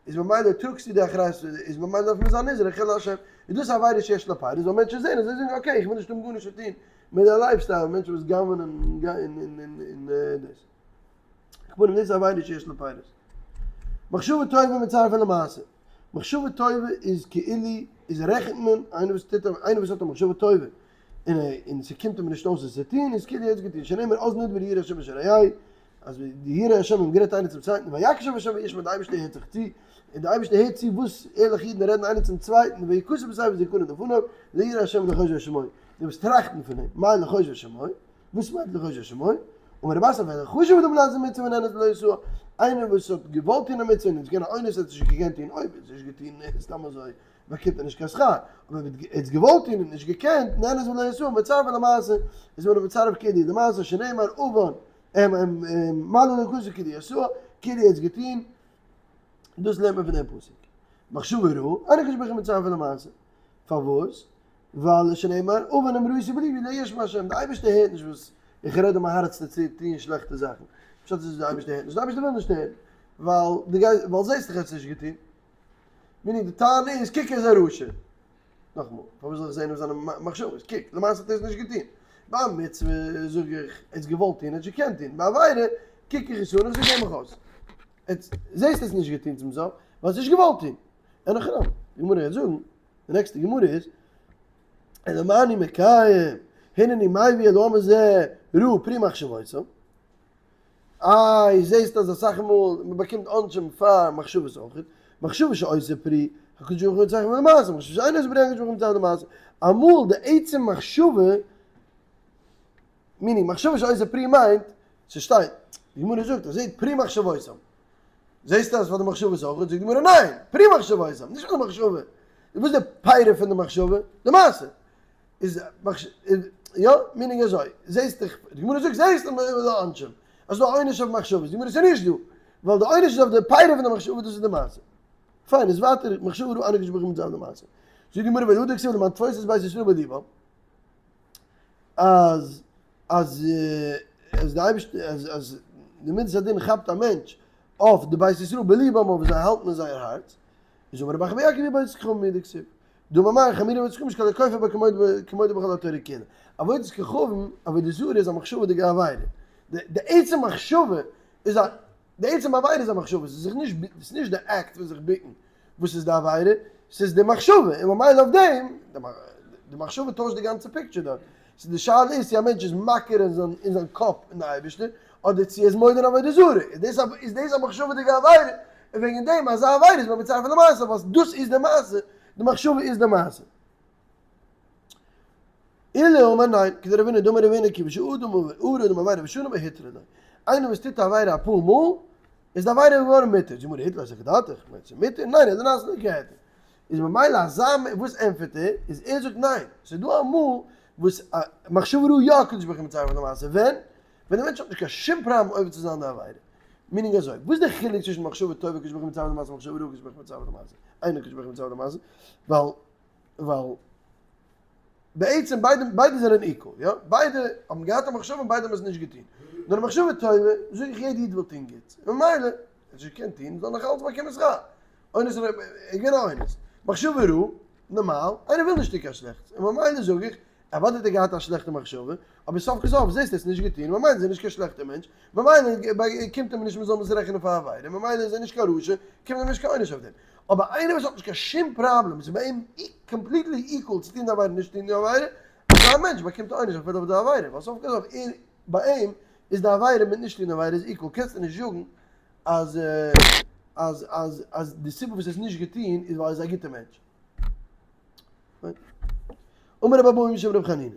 איז ממילא טראגסטו די אחריות, איז ממילא דארף מען זיין נזהר אין חילול השם. איז דאס א עבירה שיש לה פירות, זאל מענטשן זען, און זיי זאגן okay, איך וויל נישט האבן גארנישט צו טון מיט די lifestyle, מענטשן וואס גנב'נען און און און דאס. כפנים דאס איז עבירה שיש לה פירות. מחשבה טובה מצרפה למעשה. מחשבה טובה איז כאילו איז רעכנט מען איינער וואס טוט איינער וואס האט א מחשבה טובה און און ס'קומט אים נישט אויס עס צו טון איז כאילו ער האט עס געטון שנאמר אז נדברו יראי השם אשר היה אז די יראי השם האבן גערעדט איינער צום צווייטן ויקשב השם וישמע די אייבערשטער הערט זיך צו און די אייבערשטער הערט צו וואס ערליכע אידן רעדן איינער צום צווייטן ויכתב בספר זכרון לפניו ליראי השם ולחושבי שמו די וואס טראכטן פון אים מאי לחושבי שמו וואס מיינט לחושבי שמו? אמר רב אסי ווען חשב אדם לעשות מצוה ונאנס ולא עשאה, איינער וואס האט געוואלט טון א מצוה און איז געווען א אונס ער האט עס נישט געקענט טון, אויב ער האט עס נישט געטון סתם אזוי באקומט ער נישט קיין שכר, אבער אויב ער האט עס געוואלט טון און נישט געקענט, נאנס ולא עשאה, מצרף למעשה, איז מען מצרף כאילו למעשה שנאמר אבן מעלה לכתוב כאילו עשאה, כאילו ער האט עס געטון, דאס לערנט מען פון דעם פסוק. מחשבה רעה, אין הקדוש ברוך הוא מצרף למעשה. פארוואס? ווייל שנאמר, און אם ראיתי בלבי לא ישמע השם, די אייבערשטער הערט נישט וואס איך רעד אין מיין הארץ צו טון שלעכטע זאכן. פשט איז די אייבערשטער הערט נישט, די אייבערשטער וויל נישט הערן, ווייל דו גייסט, ווייל זעסט איך האב עס נישט געטון. meaning די טענה איז, קוק ער איז א רשע. נאכאמאל, פארוואס זאל איך זען אויף זיינע מחשבות? קוק, למעשה האט ער עס נישט געטון. ביי א מצוה זאג איך, ער האט עס געוואלט טון, ער האט נישט געקענט טון. ביי עבירה קוק איך עס אן, איך זאג הער מיך אויס. זעסט עס נישט געטון צום סוף, ווייל עס נישט געוואלט טון. אין הכי נמי, די גמרא גייט זאגן, די נעקסטע גמרא איז, אלא מה אני מקיים, הנני מביא אל העם הזה רעה פרי מחשבותם. איי, זעסט אז אסאך מאל מען באקומט עונשים פאר מחשבות אויך, מחשבה שעושה פרי, הקדוש ברוך הוא מצרף למעשה, מחשבה שאינה עושה פרי, הקדוש ברוך הוא מצרף למעשה. אמאל די עצם מחשבה, meaning מחשבה שעושה פרי מיינט, ס'שטייט, די גמרא זאגט אז זעהט פרי מחשבותם. זעהסט אז פאר די מחשבות אויך? זאגט די גמרא ניין, פרי מחשבותם, נישט פאר די מחשבה. וואס איז די פירות פון די מחשבה? די מעשה. איז יא, meaning אזוי, זעהסט איך, די גמרא זאגט זעהסט אז מ'איז דא עונשים, אז ס'דא עונש אויף מחשבות, די גמרא איז נישט דא, ווייל די עונש איז אויף די פירות פון די מחשבה, דאס איז די מעשה. פיין, איז ווייטער מחשבה רעה אין הקדוש ברוך הוא מצרף למעשה. זאגט די גמרא והא דכתיב למען תפוש את בית ישראל בלבם. אז אז אז די אייבערשטער אז אז די מידת הדין כאפט א מענטש אויף די בית ישראל בליבם אויף וואס זיי האלטן אין זייער הארץ, איז אמר רבי אחא בר יעקב עבודת כוכבים הוא דכתיב דאמר מר חמירא עבודת כוכבים שכל הכופר בה כמודה בכל התורה כולה, עבודת כוכבים, עבודה זרה איז א מחשבה'דיגע עבירה, די עצם מחשבה איז א די עצם עבירה איז א מחשבה, ס'איז זיך נישט ס'איז נישט די אקט פון זיך בוקן וואס איז די עבירה, ס'איז די מחשבה, און ממילא אויף דעם, די מחשבה טוישט די גאנצע picture דארט. ס'איז די שאלה איז צו א מענטש איז מכיר אין זיין אין זיין קאפ אין די אייבערשטער, אדער צו ער איז מודה אין עבודה זרה, איז דאס א איז דאס א מחשבה'דיגע עבירה, און וועגן דעם אזא עבירה איז מען מצרף למעשה, ווייל דאס איז די מעשה, די מחשבה איז די מעשה. עולא אמר ניין, כדרב הונא דאמר רב הונא כיוון שאדם עבר אדם עבירה ושנה בה הותרה לו. איינער וואס טוט א עבירה אפאר מאל, איז די עבירה געווארן מותר. זאגט גמרא הותרה לו סלקא דעתך, מיינט ס'איז מותר? ניין, אלא נעשה לו כהיתר. איז ממילא אזא וואס ענטפערט ער? איז ער זאגט ניין, ס'איז דא אמאל וואס א מחשבה רעה יא הקדוש ברוך הוא מצרף למעשה, ווען? ווען די מענטש האט נישט קיין שום פראבלעם עובר צו זיין די עבירה. meaning אזוי, וואס איז די חילוק צווישן מחשבה טובה הקדוש ברוך הוא מצרף למעשה מחשבה רעה הקדוש ברוך הוא מצרף למעשה? אין הקדוש ברוך הוא מצרף למעשה, ווייל ווייל בעצם ביידע ביידע זענען equal, יא? ביידע האבן געהאט א מחשבה און ביידע האבן עס נישט געטון. נאר די מחשבה טובה, זאג איך יעדע איד וויל טון גוטס, ממילא, ער האט נישט געקענט טון, זאל נאך אלץ באקומען שכר. אונס איז געווען א אונס. מחשבה רעה, נארמאל, איינער וויל נישט טון קיין שלעכטס, און ממילא זאג איך, אוודאי האט ער געהאט א שלעכטע מחשבה, אבער סוף כל סוף זעסטו ער האט עס נישט געטון, ממילא איז ער נישט קיין שלעכטער מענטש, ממילא קומט אים נישט מען זאל אים עס רעכענען פאר א עבירה, ממילא איז ער נישט קיין רשע, קומט אים נישט קיין עונש אויף דעם. אבער איינער וואס האט נישט קיין שום פראבלעם, עס איז ביי אים completely equal צו טון די עבירה און נישט טון די עבירה, אזא מענטש באקומט א עונש אפילו אויף די עבירה, ווייל סוף כל סוף ער, ביי אים איז די עבירה מיט נישט טון די עבירה איז equal, קענסטו נישט זאגן אז אז אז אז די סיבה וואס ער האט עס נישט געטון איז ווייל ער איז א גוטער מענטש. אמר רבי אבהו משום רבי חנינא,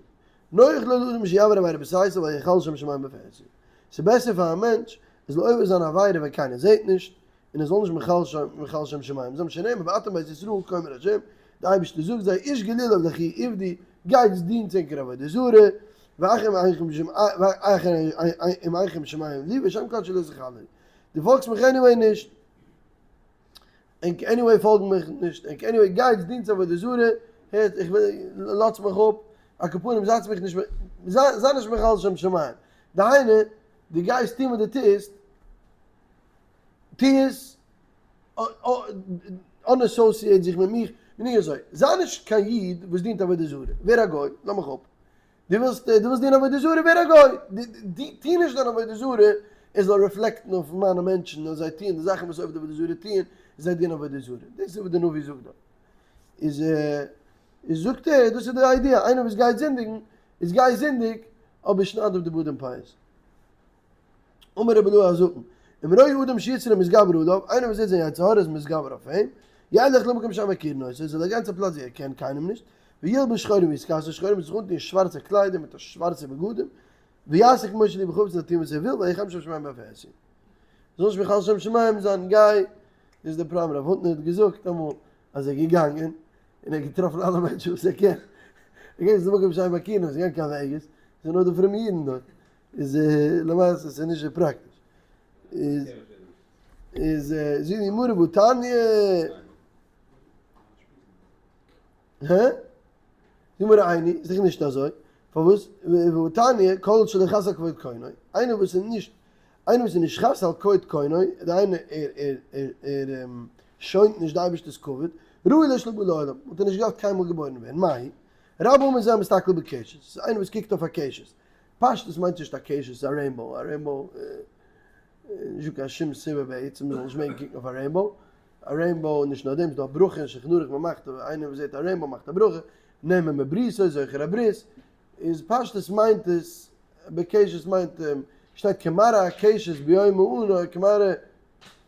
נוח לו לאדם שיעבור עבירה בסתר ואל יחלל שם שמים בפרהסיא. ס'איז בעסער פאר א מענטש ער זאל עובר זיין א עבירה ווען קיינער זעט נישט, און ער זאל נישט מחלל שם שמים זיין, שנאמר ואתם בית ישראל כה אמר ה', די אייבערשטער זאגט זיי איש גליליו לכו עבדו, גייטס דינטס ענקער עבודה זרה, ואחר אם אינכם שומעים לי ושם קדשי לא תחללו. דו פאלגסט מיך anyway נישט, ענק anyway פאלגן מיך נישט, ענק anyway גייטס דינטס עבודה זרה, הערט איך וויל, לאזטס מיך אפ, על כל פנים זייטס מיך נישט, זיי נישט מחלל שם שמים, דהיינו, דו גייסט טון וואס דו טוסט, טו עס, unassociate זיך מיט מיך, נישט אזוי, זיי נישט קיין איד וואס דינט עבודה זרה, ווער א גוי, לאז מיך אפ, דו ווילסט דו ווילסט דינען עבודה זרה ווער א גוי, דו טו נישט דיין עבודה זרה עס זאל reflect ן אויף מיינע מענטשן אז זיי טוען די זאכן וואס עובדי עבודה זרה טוען, זיי דינען עבודה זרה, דאס איז וואס די נביא זאגט דא, איז איז זאגט ער דאס איז די idea, איינער וואס גייט זינדיגן איז גיי זינדיג אבער שנייד אפ די בארד און פאות. אמר רבי אלעאי הזקן, אם רואה אדם שיצרו מתגבר עליו, איינער וואס זעט זיין יצר הרע איז מתגבר אויף אים, ילך למקום שאין מכירין אותו, זאל ער גיין צו א פלאץ ווי ער קען קיינעם נישט, וילבש שחורים ויתכסה שחורים, זיך אנטון שווארצע קליידער מיט א שווארצע בגדים, ויעשה כמו שליבו חפץ, זאל טון וואס ער וויל, ויחלל שם שמים בפרהסיא. זאל נישט מחלל שם שמים זיין, גיי, דאס איז דער פראבלעם, רב הונטנער האט געזאגט אמאל אז ער איז געגאנגען און ער האט געטראפן אלע מענטשן וואס ער קען, ער גייט צו מקום שאין מכירין, ער איז געגאנגען קיין וועגאס, עס איז נאר די פרומע אידן דארט. איז למעשה ס'איז נישט פראקטיש. איז איז זאגט די גמרא והתניא הא? די גמרא איני איז דאך נישט אזוי פארוואס והתניא כל שלא חס על כבוד קונו איינער וואס איז נישט איינער וואס איז נישט חס על כבוד קונו דהיינו ער ער ער ער שוינט נישט די אייבערשטער'ס כבוד ראוי לו שלא בא לעולם וואלט ער נישט געדארפט קיינמאל געבוירן ווערן מאי רבה אמר זה המסתכל בקשת ס'איז איינער וואס קוקט אויף א קשת פשטות מיינט נישט א קשת, ס'איז א rainbow, א rainbow נישט דא קיין שום סיבה בעצם מ'זאל נישט מעגן קוקן אויף א rainbow, א rainbow נישט נאר דעם ס'איז דא א ברכה אין שולחן ערוך מ'מאכט איינער וואס זעט א rainbow מאכט א ברכה, נאמן בבריתו זוכר הברית, איז פשטות מיינט עס בקשת מיינט שטייט כמראה הקשת ביום הענן כמראה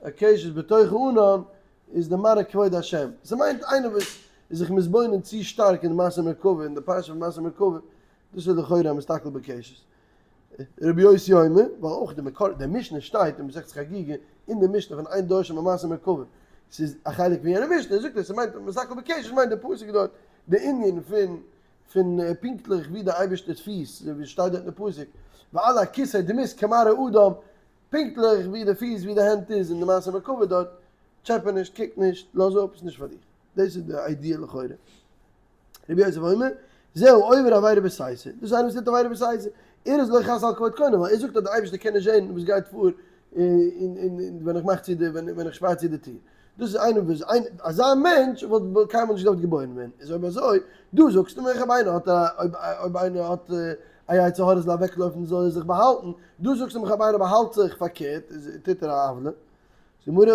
הקשת בתוך הענן איז די מראה כבוד השם, ס'מיינט איינער וואס איז זיך מתבונן צו שטארק אין די מעשה מרכבה אין די פרשה פון מעשה מרכבה דאס איז לכאורה א מסתכל בקשת. רבי יוסי אומר, ווייל אויך די מקור, די משנה שטייט אין מסכת חגיגה, אין די משנה פון אין דורשין במעשה מרכבה, ס'איז א חלק פון יענע משנה, זאגט ער ס'מיינט מסתכל בקשת מיינט די פסוק דארט, די ענין פון פון פונקטליך ווי די אייבערשטער'ס פיס, ווי שטייט דארט אין די פסוק, ועל הכסא דמות כמראה אדם, פונקטליך ווי די פיס ווי די הענט איז אין די מעשה מרכבה דארט, טשעפע נישט, קוק נישט, לאז אפ, ס'נישט פאר דיך. דאס איז די idea לכאורה. רבי יוסף אומר, זהו עובר עבירה בסתר, דאס איז איינער וואס טוט עבירה בסתר, ער איז לא חס על כבוד קונו, ווייל ער זאגט אז דער אייבערשטער קען נישט זען וואס גייט פאר אין ווען איך מאך צו די ווען איך שפאר צו די טיר, דאס איז איינער וואס אזא מענטש וואלט קיינמאל נישט געדארפט געבוירן ווערן, איז אויב אזוי, דו זאגסט מיך אויב איינער האט א אויב איינער האט א יצר הרע זאל אוועקלויפן זאל ער זיך באהאלטן, דו זאגסט מיך אויב איינער באהאלט זיך פארקערט טוט ער א עוולה. גמרא,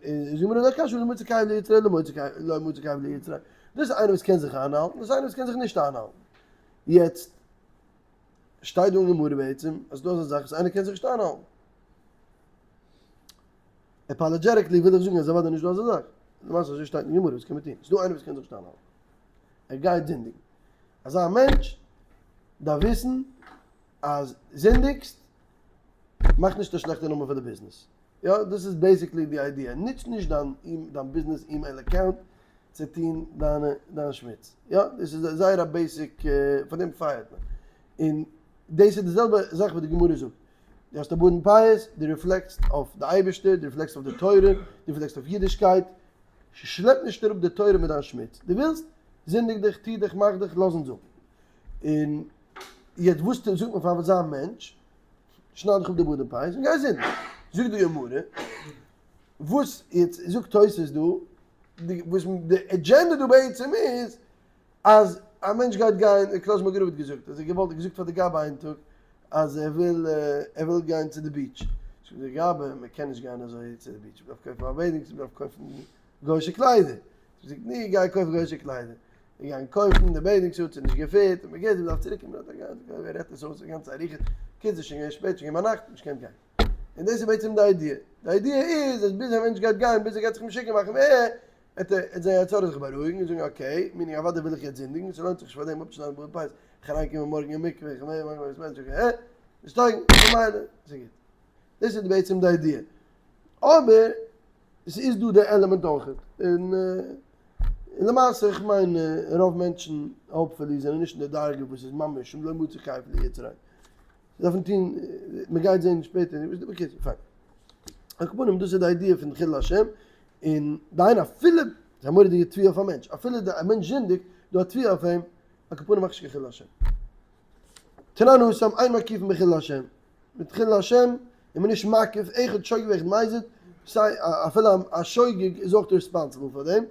איז גמרא לא קשיא הא דמצי כיהב ליצריה לא מצי כיהב ליצריה, דאס איז איינער וואס קען זיך איינהאלטן, דאס איז איינער וואס קען זיך נישט איינהאלטן. יעצט שטייט דא אין גמרא בעצם אז דא איז א זאך וואס איינער קען זיך נישט איינהאלטן. apologetically וויל איך זאגן אז אוודאי נישט דא אזא זאך. למעשה אזוי שטייט אין גמרא, וואס קען מען טון? ס'איז דא איינער וואס קען זיך נישט איינהאלטן. ער גייט זינדיגן. אזא מענטש דארף וויסן אז זינדיגסט מאך נישט א שלעכטע נאמען פאר די ביזנעס. יא, דאס איז basically די idea. נוץ נישט דיין דיין ביזנעס email account. צו טון דיינע דיין שמוץ. יא, דאס איז זייער א basic, פאר דעם פייערט מען. און דאס איז די זעלבע זאך וואס די גמרא זאגט. דו האסט א בארד און פאות, דו reflect סט אויף די אייבערשטער, דו reflect סט אויף די תורה, דו reflect סט אויף אידישקייט. שלעפ נישט אראפ די תורה מיט דיין שמוץ. דו ווילסט? זינדיג דיך, טו דיך, מאך דיך, לאז אונז אפ. און יעצט וואס זאגט מען פאר אזא מענטש? שנייד דיך אפ די בארד און פאות און גיי זינדיגן. זאגט די גמרא, וואס יעצט זאגט תוס' דא, די וואס די אדזשענדע דא בעצם איז, אז א מענטש גייט גיין, ווי קלויזנבורגער רב האט געזאגט, אז ער האט געוואלט געזאגט פאר די גבאי איין טאג, אז ער וויל ער וויל גיין צו די beach, זאגט די גבאי, מען קען נישט גיין אזוי צו די beach, מען דארף קויפן א bathing suit, מען דארף קויפן גוי'שע קליידער, זאגט נו גיי קויף גוי'שע קליידער, געגאנגען קויפן די bathing suit, ס'איז נישט געפיט, און מען גייט, מען דארף צוריק קומען, ער רעדט עס אויס א גאנצע אריכות, קיצור שוין געווען שפעט, שוין געווען ביינאכט, נישט געקענט גיין. און דאס איז בעצם די idea. די idea איז אז ביז א מענטש גייט גיין, ביז ער גייט זיך משוגע מאכן, וועט ער, וועט זיין יצר הרע זיך בארואיגן און זאגן okay, meaning אוודאי וויל איך יעצט זינדיגן, ס'לוינט זיך נישט פאר דעם אפצושניידן בארד פאות, איך אריין קומען מארגן אין מקווה, איך וועל מאכן בית מדרש, okay, נישט טויגן, ממילא, ס'איז גוט. דאס איז בעצם די idea. אבער, ס'איז דא די עלעמענט אויכעט, און למעשה איך מיין רוב מענטשן hopefully זענען נישט אין די דרגה וואס איז ממש לא מצא כיף ליצרו. דארפן טון, מען גייט זען שפעטער, בקיצור, פיין. על כל פנים דאס איז די idea פון חילול השם, און דהיינו אפילו, ס'איז א מורא'דיגע תביעה אויף א מענטש, אפילו די א מענטש זינדיגט, דא א תביעה אויף אים, על כל פנים מאך נישט קיין חילול השם. תנן התם אין מקיפין בחילול השם, מיט חילול השם איז מען נישט מקיף, אחד שוגג ואחד מזיד, סיי אפילו א שוגג איז אויך responsible פאר דעם,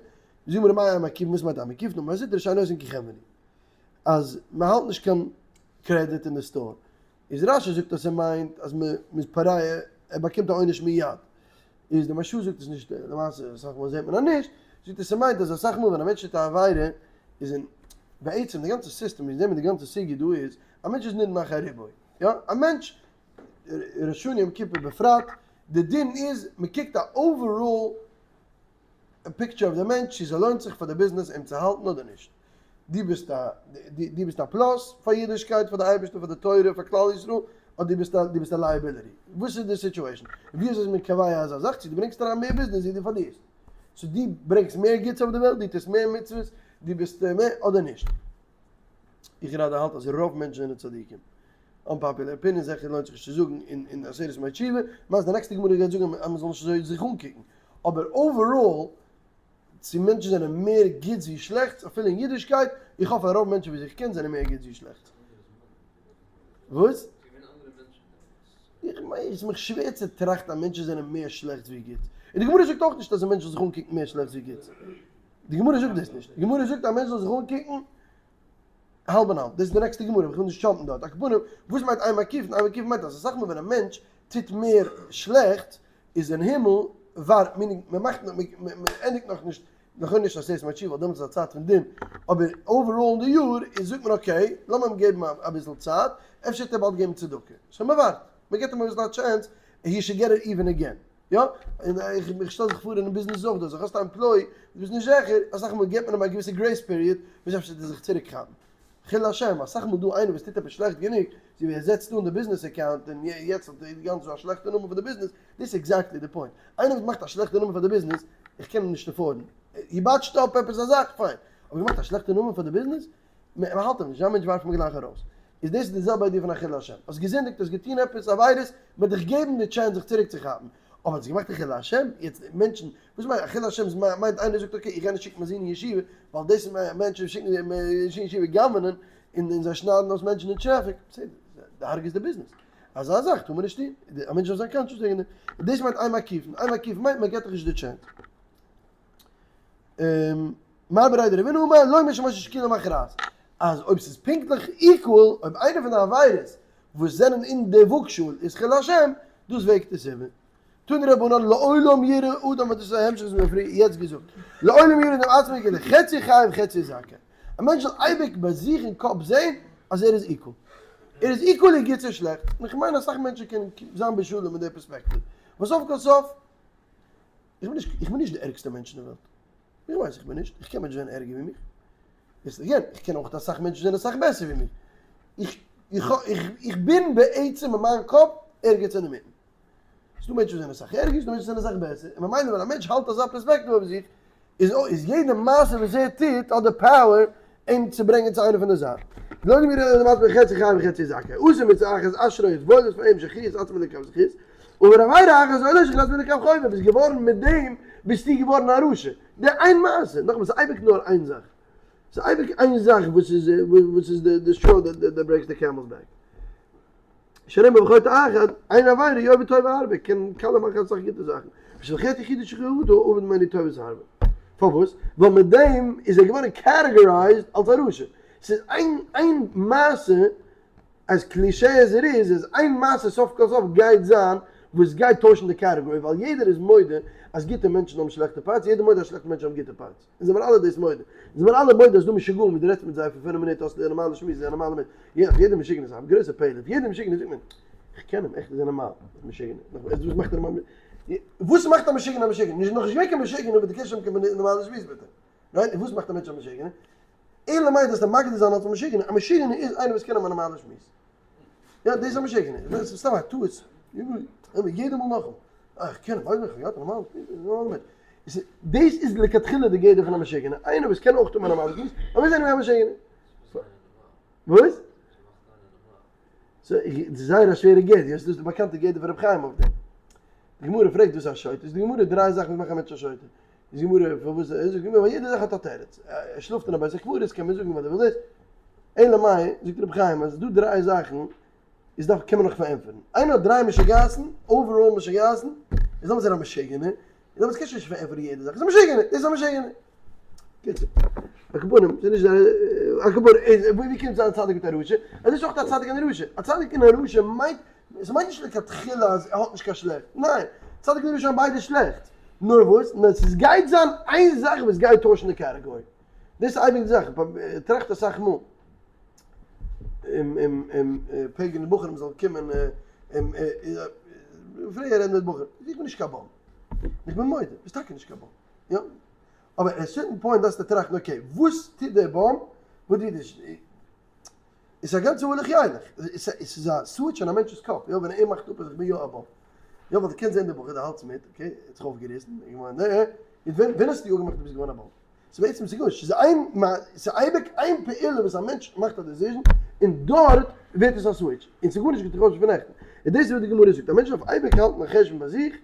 זאג מיר מאי אין מקיפין, וואס מיינט אין מקיפין, אמר מר זוטרא שאין עושין כחנווני. אז מען האלט נישט קיין קרעדיט אין די store, איז רשי זאגט אז ס'מיינט אז מען איז פורע, ער באקומט א עונש מיד, איז די מהרש"א זאגט עס נישט, למעשה אסאך מאל זעט מען אז נישט, זאגט ער ס'מיינט אז אסאך מאל ווען א מענטש טוט א עבירה איז אין בעצם די גאנצע סיסטעם ווי זעט מען די גאנצע סוגיא דא איז א מענטש איז נידון אחר רובו, יא א מענטש ראש השנה יום כיפור בפרט, די דין איז מען קוקט א overall picture אויף די מענטש צו ס'לוינט זיך פאר די ביזנעס אים צו האלטן אדער נישט. דו ביסט א דו ביסט א plus פאר אידישקייט פאר די אייבערשטער פאר די תורה פאר כלל ישראל אדער דו ביסט א דו ביסט א liability. וואס איז די situation? ווי אזוי איז מען קובע אזא זאך? צו דו ברענגסט אריין מער ביזנעס ווי דו פארלירסט. צו דו ברענגסט מער גוטס אויף די וועלט, דו טוסט מער מצוות, דו ביסט מער אדער נישט. איך גראדע האלט אז רוב מענטשן זענען צדיקים. Unpopular opinion זיכער לוינט זיך נישט צו זאגן אין עשרת ימי תשובה, למעשה די נעקסטע גמרא גייט זאגן אז מען זאל נישט אזוי זיך אנקוקן, אבער overall צו מענטשן זענען מער גוטס ווי שלעכטס אפילו אין אידישקייט, איך האף אז רוב מענטשן וואס איך קען זענען מער גוטס ווי שלעכטס. וואס? איך מיין עס איז מיך שווער צו טראכטן אז מענטשן זענען מער שלעכטס ווי גוטס, און די גמרא זאגט אויך נישט אז א מענטש זאל זיך אנקוקן מער שלעכטס ווי גוטס, די גמרא זאגט דאס נישט, די גמרא זאגט אז א מענטש זאל זיך אנקוקן האלב און האלב, דאס איז די נעקסטע גמרא, איך וויל נישט jump ן דארט, על כל פנים, וואס מיינט אין מקיפין? אין מקיפין מיינט אז אסאך מאל ווען א מענטש טוט מער שלעכטס, איז אין הימל ווארט, meaning מען מאכט נאך, מען ענדיגט נאכנישט, נאך נישט עשרת ימי תשובה, ווייל דעמאלטס איז א צייט פון דין, אבער overall אין די יאר איז זאגט מען okay, לאמיר אים געבן אביסל צייט, אפשר וועט ער באלד געבן צדקה, so מען ווארט, מען געבט אים אביסל א chance, he should get it even again. יא, און איך שטעל זיך פאר אינעם ביזנעס איז אויך דאס, אז האסט א employee, דו ביסט נישט זיכער, אסאך מאל געבט מען אים א געוויסע grace period, ביז אפשר וועט ער זיך צוריק כאפן. חילול השם, אסאך מאל דא איינער וואס טוט עפעס שלעכט גענוג, אזוי ווי ער זעצט אן די ביזנעס account און יעצט האט ער גאנץ א שלעכטע נאמען פאר די ביזנעס, דאס איז exactly די point. איינער וואס מאכט א שלעכטע נאמען פאר די ביזנעס, איך קען אים נישט afford ן. he botched up עפעס א זאך, פיין. אבער געמאכט א שלעכטע נאמען פאר די ביזנעס? מען האלט אים נישט, אזא מענטש ווארפט מען גלייך ארויס. איז דאס די זעלבע idea פון א חילול השם. האסט געזינדיגט, האסט געטון עפעס עבירות, מען וועט דיך געבן די chance זיך צוריק צו כאפן. אבער האסט געמאכט א חילול השם, יעצט מענטשן, וואס מיינט א חילול השם מיינט איינער זאגט okay איך גיי נישט שיקן מיין זון אין ישיבה, ווייל דאס איז מענטשן שיקן אין ישיבה גנב'נען, און זיי שניידן אויס מענטשן אין טרעפיק, בסדר, די הרג'סט די ביזנעס. אזא זאך טאר מען נישט טון, א מענטש דארף זיין conscious וועגן דעם. און דאס מיינט אין מקיפין, אין מקיפין מיינט מען געבט דיך נישט די chance. מר בריה דרבינא אמר לא אמרו אלא ששקולה מכרעת, אז אויב ס'איז פונקטליך equal, אויב איינע פון די עבירות וואס זענען אין די וואגשאהל איז חילול השם, דאס וועגט עס איבער. תנו רבנן לעולם יראה אדם, וואס דאס איז א המשך וואס מיר האבן פריער יעצט געזאגט, לעולם יראה אדם עצמו כאילו חצי חייב חצי זכאי, א מענטש זאל אייביג ביי זיך אין קאפ זען אז ער איז equal, ער איז equally גוט צו שלעכט, און איך מיין אסאך מענטשן קענען זיין בשלום מיט די פערספעקטיוו, ווייל סוף כל סוף, איך בין נישט, איך בין נישט די ערגסטע מענטש אין די וועלט. איך ווייס איך בין נישט, איך קען מענטשן זענען ערגער ווי מיך. יעצט again, איך קען אויך אסאך מענטשן זענען אסאך בעסער ווי מיך. איך, איך, איך, איך בין בעצם אין מיין קאפ ערגעץ אינמיטן. ס'דא מענטשן וואס זענען אסאך ערגער, ס'דא מענטשן וואס זענען אסאך בעסער. און ממילא ווען א מענטש האלט אזא פערספעקטיוו אויף זיך. איז איז יעדע מעשה וואס ער טוט האט די power אים צו ברענגען צו איינע פון די זייטן. לא נאמר אלא למטה מחצי חייב וחצי זכאי. עשה מצוה אחת אשרי איז וואויל איז פאר אים שהכריע עצמו לכף זכות, ועבר עבירה אחת אוי לו שהכריע עצמו לכף חובה, ביסט געווארן מיט דעם ביסטו געווארן א רשע. די איין מעשה, נאכאמאל ס'איז אייביג נאר איין זאך. ס'איז אייביג איין זאך וואס איז וואס איז די straw that breaks the camel's back. שנאמר וחוטא אחד, איין עבירה יאבד טובה הרבה, קען קאלע מאכן אסאך גוטע זאכן, בשל חטא יחידי שחטא אבד ממנו טובות הרבה. פארוואס? ווייל מיט דעם איז ער געווארן categorized אלס א רשע. ס'איז איין איין מעשה, as cliché as it is, איז איין מעשה סוף כל סוף גייט זיין וואס גייט טוישן די category, ווייל יעדער איז מודה אז גוטע מענטשן האבן שלעכטע parts, יעדער מודה אז שלעכטע מענטשן האבן גוטע parts. אונז זעמיר אלע דאס מודה. אונז זעמיר אלע מודה אז דא משוגעים וואס דו רעדסט מיט זיי פאר פינף מינוט האסטו א נארמאלע שמועס, זיי זענען נארמאלע מענטשן. יא, יעדער משוגענער איז א גרויסע פלא. יעדער משוגענער זאגט מען, איך קען אים, עכט איז ער נארמאל. משוגענער. וואס מאכט ער נארמאל? וואס מאכט א משוגענער א משוגענער? נישט נאכנישט געווען קיין משוגענער וואס דו קענסט שוין קיין נארמאלע שמועס מיט אים. right? און וואס מאכט א מענטש א משוגענער? אלא מאי דארפסטו מגדיר זיין אלס א משוגענער. א משוגענער איז איינער וואס קען האבן א נארמאלע שמועס. יא, דאס איז א משוגענער. דאס איז סתם א טעות. יעדע מאל נאכאמאל. אה, איך קען אים, ווייס איך, געהאט א נארמאלע נארמאלע מענטש. דאס איז לכתחילה די גדר פון א משוגענער. איינער וואס קען אויך האבן א נארמאלע שמועס, אבער איז anyway א משוגענער. וואס? ס'איז זייער א שווערע גדר. דאס איז די באקאנטע גדר פון רבי חיים אויף דעם. די גמרא פרעגט וואס איז א שוטה? איז די גמרא דריי זאכן וואס מאכן א מענטש א שוטה. איז די גמרא פארוואס איז די גמרא ווייל יעדע זאך האט א תירוץ. ער שלאפט אין א בית הקברות קען מען זאגן ווייל ער וויל דאס. אלא מאי, זאגט רבי חיים אז ס'איז דא דריי זאכן איז דארף קען מען נאך פארענטפערן. איינער האט דריי משוגעת'ן, overall משוגעת'ן, איז דעמאלטס איז ער א משוגענער, און דעמאלטס קענסטו נישט פארענטפערן יעדע זאך, איז א משוגענער, דאס איז א משוגענער. קיצור, על כל פנים, ס'איז נישט על כל פנים, ווי קומט זיין א צדיק מיט א רשע? אז דאס איז אויך א צדיק און א רשע. א צדיק און א רשע מיינט, ס'מיינט נישט לכתחילה אז ער האט נישט קיין שלעכט, ניין, צדיק און רשע האבן ביידע שלעכט, נאר וואס, נאר ס'גייט זיין איין זאך וואס גייט טוישן די category. דאס איז אייביג די זאך, טראכט אסאך מאל. און פרעגן די בחורים זאלן קומען און פריער רעדן מיט בחורים, איך בין נישט קיין bum, איך בין מודה, ביסט טאקע נישט קיין bum, יא, אבער at certain point דארפסטו טראכטן okay, וואס טוט דער bum, וואס טוט נישט, עס איז א גאנצע הלוך ילך, עס איז א סוויטש אין א מענטש'ס קאפ, יא, ווען ער מאכט אפ אז איך בין יא א bum, יא, ווייל דו קענסט זען די בחור, דו האלטסט מיט, okay, ער האט זיך אויפגעריסן, ווען האסטו אפגעמאכט דו ביסט געווארן א bum? ס'איז בעצם ס'איז גארנישט, ס'איז איין ס'איז אייביג איין פעולה וואס א מענטש מאכט א decision און דארט ווערט עס א סוויטש, און ס'איז גארנישט געטוישט פון נעכטן, און דאס איז וואס די גמרא זאגט, א מענטש דארף אייביג האלטן א חשבון ביי זיך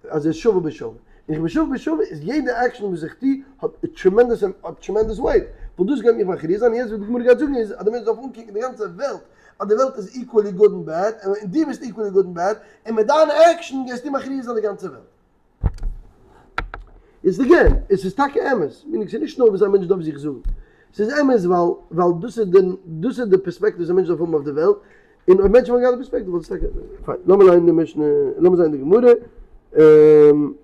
אז ער איז שווה בשווה, און איך בין שווה בשווה איז יעדע עקשן וואס איך טו האט tremendous האט tremendous weight, ווייל דאס גייט מיך מכריע זיין, און יעצט וואס די גמרא גייט זאגן איז אז די מענטש דארף אנקוקן די גאנצע וועלט אז די וועלט איז equally good און bad, און דו ביסט equally good און bad, און מיט דיין עקשן גייסטו מכריע זיין די גאנצע וועלט. איז again, עס איז טאקע אמת, meaning ס'איז נישט נאר וואס א מענטש דארף זיך זאגן, ס'איז אמת ווייל ווייל דאס איז די דאס איז די פערספעקטיוו וואס א מענטש דארף האבן אויף די וועלט, און אויב מענטשן וואלטן געהאט די פערספעקטיוו וואלט עס טאקע, פיין, לאמיר ליינען די משנה, לאמיר זען די גמרא,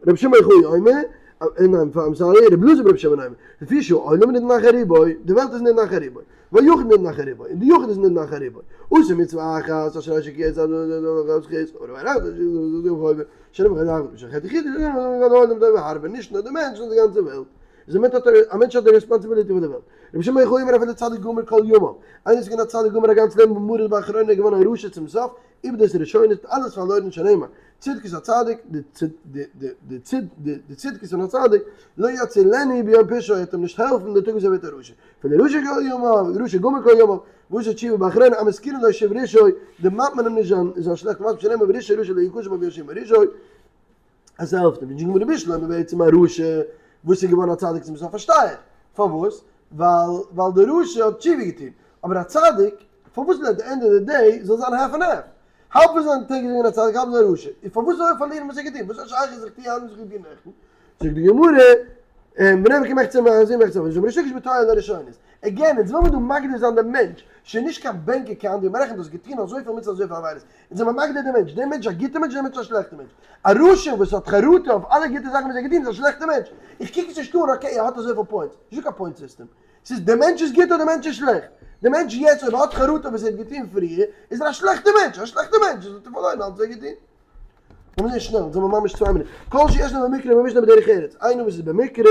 רבי שמעון בר יוחאי אומר, ניין, I'm sorry, רבי אלעזר ברבי שמעון אומר, לפי שהעולם נידון אחר רובו, די וועלט איז נידון אחר רובו, והיחיד נידון אחר רובו, און די יחיד איז נידון אחר רובו, עשה מצוה אחת אשרי שהכריע את עצמו נישט נאר די מענטש נאר די גאנצע וועלט איז א מענטש האט די responsibility פאר די וועלט. רבי שמעון בר יוחאי אומר אפילו צדיק גמור כל ימיו, איינער איז געווען א צדיק גמור א גאנץ לעבן ומרוד באחרונה איז געווארן א רשע צום סוף, איבד את הראשונות האט אלעס פארלוירן שנאמר צדקות הצדיק די צדקות פון א צדיק לא יצילנו ביום פשעו וועט אים נישט העלפן די טאג וואס ער ווערט א רשע אפילו רשע כל ימיו רשע גמור כל ימיו ועשה תשובה באחרונה אין מזכירין לו שוב רשעו, דערמאנט מען אים נישט זיין זיין שלעכטע מעשים שנאמר ורשעי רשע לא יכשל בו ויאשימו רשעו, אז ס'העלפט אים נישט, גמרא בשלמא בעצם א רשע וואס איז געווארן א צדיק צום סוף פארשטיי איך פארוואס, ווייל ווייל דער רשע האט תשובה געטון, אבער א צדיק פארוואס זאל at the end of the day זאל זיין half and half, האלב פון זיין טעג איז ער געווען א צדיק האלב איז ער א רשע, און פארוואס זאל ער פארלירן וואס ער האט געטון, וואס איז שייך אז איך טו היינט וואס איך האב געטון נעכטן, זאגט די גמרא, ונאמר כמחצה מהזים מחצה מהזים, ריש לקיש בתואר לראשונות. again, אונז וויל מיר דא מגדיר זיין דעם מענטש, שוין נישט קיין bank account ווי מ'רעכנט האסט געטון אזויפיל מצוות אזויפיל עבירות, אונז זעמיר מגדיר דעם מענטש, דער מענטש איז א גוטער מענטש דער מענטש איז א שלעכטער מענטש. א רשע וואס האט חרטה אויף אלע גוטע זאכן וואס ער האט געטון איז א שלעכטער מענטש. איך קוק עס נישט אן, okay ער האט אזויפיל points, נישטא קיין point system. ס'איז דער מענטש איז גוט אדער דער מענטש איז שלעכט. דער מענטש יעצט אויב ער האט חרטה וואס ער האט געטון פריער, איז ער א שלעכטער מענטש, א שלעכטער מענטש, איז האט ער פארלוירן אלץ וואס ער האט געטון. לאמיר זען שנעל, זעמיר ממש צוויי מינוט. כל שיש לו במקרא ובמשנה בדרך ארץ, איינער וואס איז במקרא,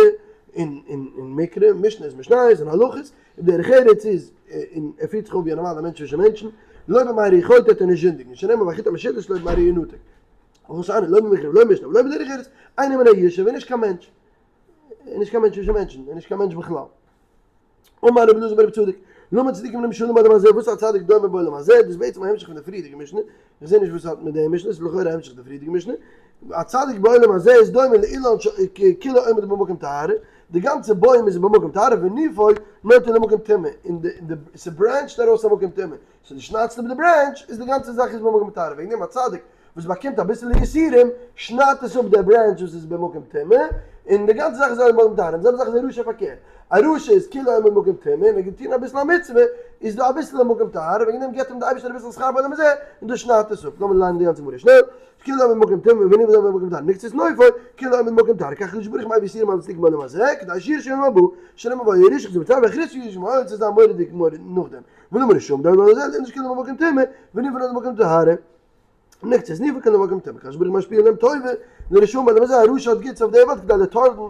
און אין מקרא, משנה איז משניות און הלכות, און דרך ארץ איז, און ער פירט זיך אויף ווי א נארמאלער מענטש צווישן מענטשן, לא במהרה יחטא וועט ער נישט זינדיגן, שנאמר והחוט המשולש לא במהרה ינתק. וכל שאינו לא במקרא ולא במשנה ולא בדרך ארץ, אינו מן הישוב, איז נישט קיין מענטש. איז נישט קיין מענטש צווישן מענטשן, איז נישט קיין מענטש בכלל. אמר רבי אלעזר ברבי צדוק, למה צדיקים נמשלים בעולם הזה, וואס איז א צדיק דומה בעולם הזה, דאס איז בעצם א המשך פון די פריערדיגע משנה, איך זע נישט וואס האט מיט די משנה, ס'איז לכאורה א המשך די פריערדיגע משנה, א צדיק בעולם הזה איז דומה לאילן שכולו עומד במקום טהרה, די גאנצע בוים איז במקום טהרה וניפו נוטה למקום טומאה, און די ס'ברענטשט ארויס א מקום טומאה, סאו דו שניידסט אפ די branch איז די גאנצע זאך איז במקום טהרה, וועגן דעם א צדיק וואס באקומט אביסעלע יסורים שניידט עס אפ די branch וואס איז במקום טומאה, און די גאנצע זאך איז במקום טהרה, און די זעלבע זאך איז א רשע פארקערט, א רשע איז כולו עומד במקום טומאה און ער האט געטון אביסל א מצוה איז דא אביסל במקום טהרה, וועגן דעם געבט אים די אייבערשטער אביסל שכר בעולם הזה און דאס שניידט עס אפ, לאמיר ליינען די גאנצע גמרא שנעל, כולו עומד במקום טומאה וניפו נוטה למקום טהרה נקצץ נופו, כולו עומד במקום טהרה כך הקדוש ברוך הוא מביא יסורים על הצדיקים בעולם הזה, כדי שירשו עולם הבא, שנאמר וירשו חזו בצער ויחרישו ישמעאל, ס'איז זיין מורא'דיג מורא'דיג נאכדעם. ולמה רשעים דומים בעולם הזה, לאילן שכולו במקום טומאה, וניפו נוטה למקום טהרה. נקצץ נופו כולו במקום טומאה, הקדוש ברוך הוא משפיע להם טובה, לרשעים בעולם הזה, א רשע האט גוטס אויף דער וועלט כדי לטורדן,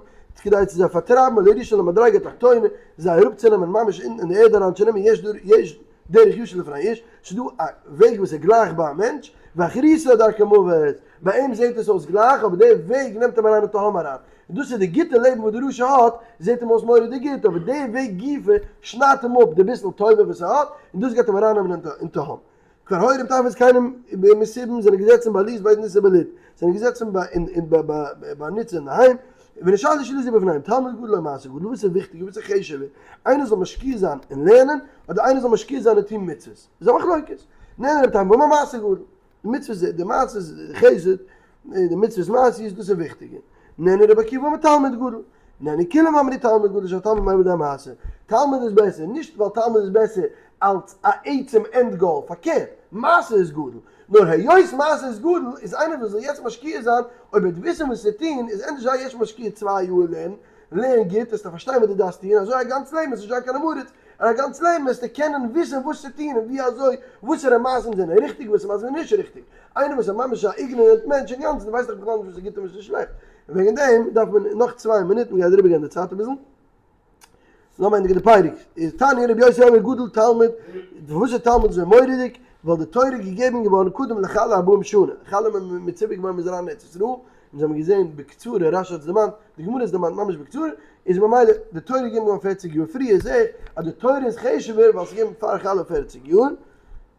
כדי צו זיי פארטרייבן, ולהורישם למדרגה תחתונה, זיי אראפצונעמען ממש אונטן אין די ערד אריין, שנאמר יש דרך ישר לפני איש, ס'איז דא א וועג וואס איז גלייך ביי א מענטש, ואחריתה דרכי מוות, ביי אים זעט עס אויס גלייך, אבער דער וועג נעמט אים אריין אין תהום אריין. און דאס איז די גוטע לעבן וואס די רשע האט, זעט אים אויס מורא'דיג גוט, אבער די וועג גופא שניידט אים אפ די ביסל טובה וואס ער האט, און דאס גייט אים ארייננעמען אין תהום. כבר היו רבי טרפון וזקנים מסובין זענען געזעצן ביי ליז ביי ניסא בלוד, זענען געזעצן ביי ניצא אינדערהיים, ונשאלו שאלות זו בפניהם, תלמוד גדול או מעשה גדול, וואס איז וויכטיגער, וואס איז חשוב'ער, איינער זאל משקיע זיין אין לערנען, אדער איינער זאל משקיע זיין אין טון מצוות, איז א מחלוקת. נענה רבי טרפון ואמר מעשה גדול. די מצוות די מעשה חסד, די מצוות מעשיות דאס איז וויכטיגער. נענה רבי עקיבא אמר תלמוד גדול. נענה כולם אמרו תלמוד גדול שהתלמוד מביא לידי מעשה. תלמוד איז בעסער, נישט ווייל תלמוד איז בעסער אלס א עצם end goal, פארקערט, מעשה איז גדול. נאר היות מעשה איז גדול, איז איינער וואס זאל יעצט משקיע זיין, אויב ער וועט וויסן וואס צו טון, איז ענדערש זיי יעצט משקיע צוויי יאר לערן, לערן גוט, וועסטו פארשטיין וואס דו דארפסט טון, אזוי א גאנץ לעבן וועסטו נישט זיין קיין עם הארץ, און א גאנץ לעבן וועסטו קענען וויסן וואס צו טון און ווי אזוי, וואסערע מעשים זענען ריכטיג וואסערע מעשים זענען נישט ריכטיג. איינער וואס איז ממש א ignorant מענטש אינגאנצן ווייסט דאך בכלל נישט וואס איז גוט און וואס איז שלעכט. און וועגן דעם דארף מען נאך צוויי מינוט, מ'גייט אריבערגיין די צייט אביסל. לאמיר ענדיגן די פרק. איז תניא רבי יוסי אומר גדול תלמוד, פארוואס איז תלמוד אזוי מורא'דיג? ווייל די תורה איז געגעבן געווארן קודם לחלה ארבעים שנה, חלה מצווה געווארן מ'איז אריין אין ארץ ישראל, אונז האבן געזען בקצרה, רשי האט עס דערמאנט, די גמרא איז דערמאנט ממש בקצרה, איז ממילא די תורה געגעבן געווארן פערציג יאר פריער, זעה איך אז די תורה איז חשוב'ער ווייל ס'איז געגעבן פאר חלה פערציג יאר,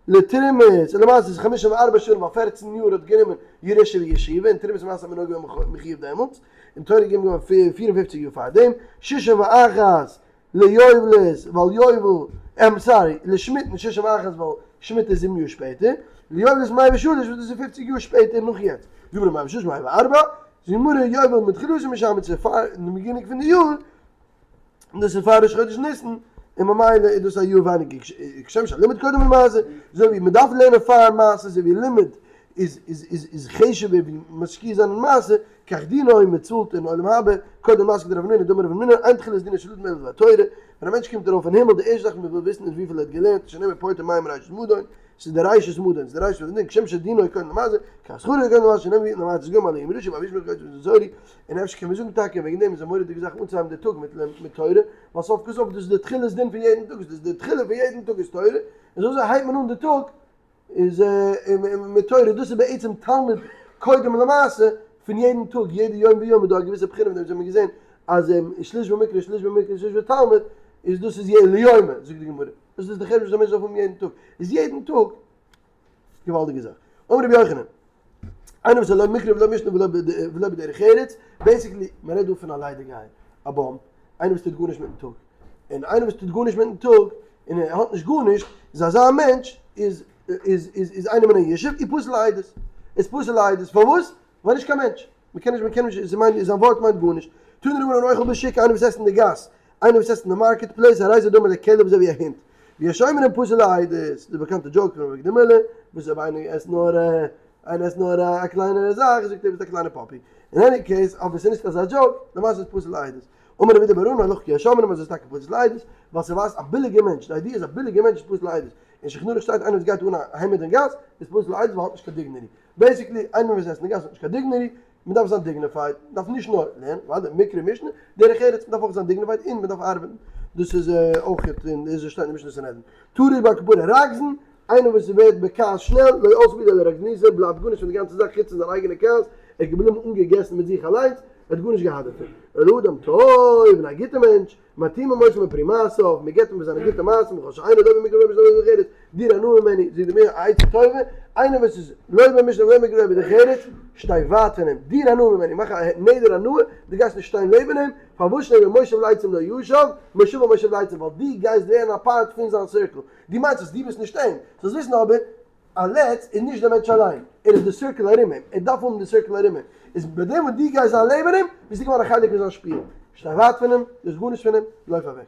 לתרומת, און למעשה איז חמשים וארבע שנים ווייל פערצן יאר האט גענומען ירושה וישיבה, און תרומת ומעשר האט מען נאר געווען מחיוב דעמאלטס, און תורה איז געגעבן געווארן פיר און פופציג יאר פארדעם, שישים ואחת ליובלות ווייל יובל, איים sorry, לשמיטה שישים ואחת ווייל שמיטה איז זיבן יאר שפעטער, ליובלות מאה ושלש וואס דאס איז פופציג יאר שפעטער נאך יעצט, זאגט גמרא מאה ושלש מאה וארבע, זאגט גמרא יובל מתחילתו משם צו פאר די beginning פון די יאר, און דאס איז פאר ראש חודש ניסן, און ממילא איז דאס א יאר ווייניגער, כשם שהלימוד קודם למעשה, אזוי ווי מען דארף לערנען פאר מעשה אזוי ווי לימוד איז איז איז איז חשוב'ער ווי משקיע זיין אין מעשה, כך דינו און מען צאלט אין עולם הבא, קודם מעשה כדרב המנונא דאמר רב המנונא, אין תחילת דינו של אדם אלא דבר תורה, ווען א מענטש קומט ארויף אין הימל די ערשטע זאך וואס מען וויל וויסן איז וויפיל ער האט געלערנט, שנאמר פורטה מים ראשית מדון, ס'איז די ראשית מדון, ס'איז די ראשית פון די דין, כשם שדינו קודם למעשה, כך שכרו קודם למעשה, שנאמר ויתן למעשה גמ' עליהם ירושה ואביש מלך יוסף בן זורי, און אפשר קען מען זאגן טאקע וועגן דעם איז א מורא'דיגע זאך אנצוהייבן די טאג מיט תורה, ווייל סוף כל סוף דאס איז די תחילת דין פון יעדן טאג, דאס איז די תחילה פון יעדן טאג איז תורה, און אזוי הייבט מען אן די טאג, איז מיט תורה, דאס איז בעצם תלמוד קודם למעשה פון יעדן טאג, יעדע יום ויום איז דא א געוויסע בחינה פון דעם, אזוי האט מען געזען אז שליש במקרא שליש במקרא שליש בתלמוד, איז דאס איז ליומי, זאגט די גמרא, דאס איז די חשבון וואס א מענטש דארף האבן יעדן טאג, איז יעדן טאג געוואלדיגע זאך. אמר רבי יוחנן, איינער וואס איז לא מקרא ולא משנה ולא בדרך ארץ, basically מען רעדט דא פון א ליידיגייער, א bum, איינער וואס טוט גארנישט מיטן טאג, און איינער וואס טוט גארנישט מיטן טאג, און ער האט נישט גארנישט, איז אזא מענטש איז איז איז איז איינער מן הישוב, איז פסול לעדות, איז פסול לעדות, פארוואס? ווייל נישט קיין מענטש, מען קען נישט מען קען נישט, זיין זיין ווארט מיינט גארנישט, תנו רבנן האוכל בשוק, איינער וואס עסט אין די גאס, איינער וואס עסט אין די market place, הרי זה דומה לכלב אזוי ווי א הונט, ויש אומרים פסול לעדות, די באקאנטע joke פון אביגדור מילער, וואס אויב איינער עסט נאר איינער עסט נאר א קליינע זאך, זאגט ער ביסט א קליינע puppy, אין any case, אבער ס'איז נישט אזא joke, למעשה איז פסול לעדות. אמר רבי אידי בר אנא הלכה כיש אומרים אז עס איז טאקע פסול לעדות, ווייל ס'ווייזט א ביליגער מענטש, די idea איז א ביליגער מענטש איז פסול לעדות, אין שולחן ערוך שטייט איינער וואס גייט אן א העמד אין גאס איז פסול לעדות ווייל האט נישט קיין dignity, basically איינער וואס עסט אין גאס האט נישט קיין dignity, מען דארף זיין dignified, מען דארף נישט נאר לערנען, אוודאי מקרא משנה, דרך ארץ, מען דארף אויך זיין dignified און מען דארף ארבעטן, דאס איז אויך אין אזוי שטייט אין משנה סנהדרין. טרוד בר כפרה רגזן, איינער וואס ווערט בכעס שנעל, לא עלתה בידו אלא רגזנותו, בלייבט גארנישט פון די גאנצע זאך חוץ פון זיין אייגענע כעס, ער איז געבליבן אנגעגעסן מיט זיך אליינס. ער האט גארנישט געהאט דערפון. ולאדם טוב, און א גוטער מענטש, מטעימים אותו מפרי מעשיו, מען געבט אים פון זיינע גוטע מעשים, וכל שאינו לא במקרה ולא במשנה ולא בדרך ארץ, דיר הנאה ממנו, זאגט די גמרא א עצה טובה, איינער וואס איז לא במשנה ולא במקרה ולא בדרך ארץ, שטיי ווייט פון אים, דיר הנאה ממנו, מאך א נדר הנאה, דו גייסט נישט שטיין לעבן אים, פארוואס שנאמר מושב לצים לא ישב, מושבו מושב לצים, ווייל דו גייסט ווערן א part פון זיין circle, דו מיינסט אז דו ביסט נישט אים, זאלסט וויסן אבער, א לץ איז נישט דער מענטש אליין, ער איז די circle ארום אים, ער דארף האבן די circle ארום אים, איז ביי דעם וואס דו גייסט זיין לעבן אים, ביסטו געווארן א חלק פון זיין שפיל, שטיי ווייט פון אים, דו האסט גארנישט פון אים, לויף אוועק.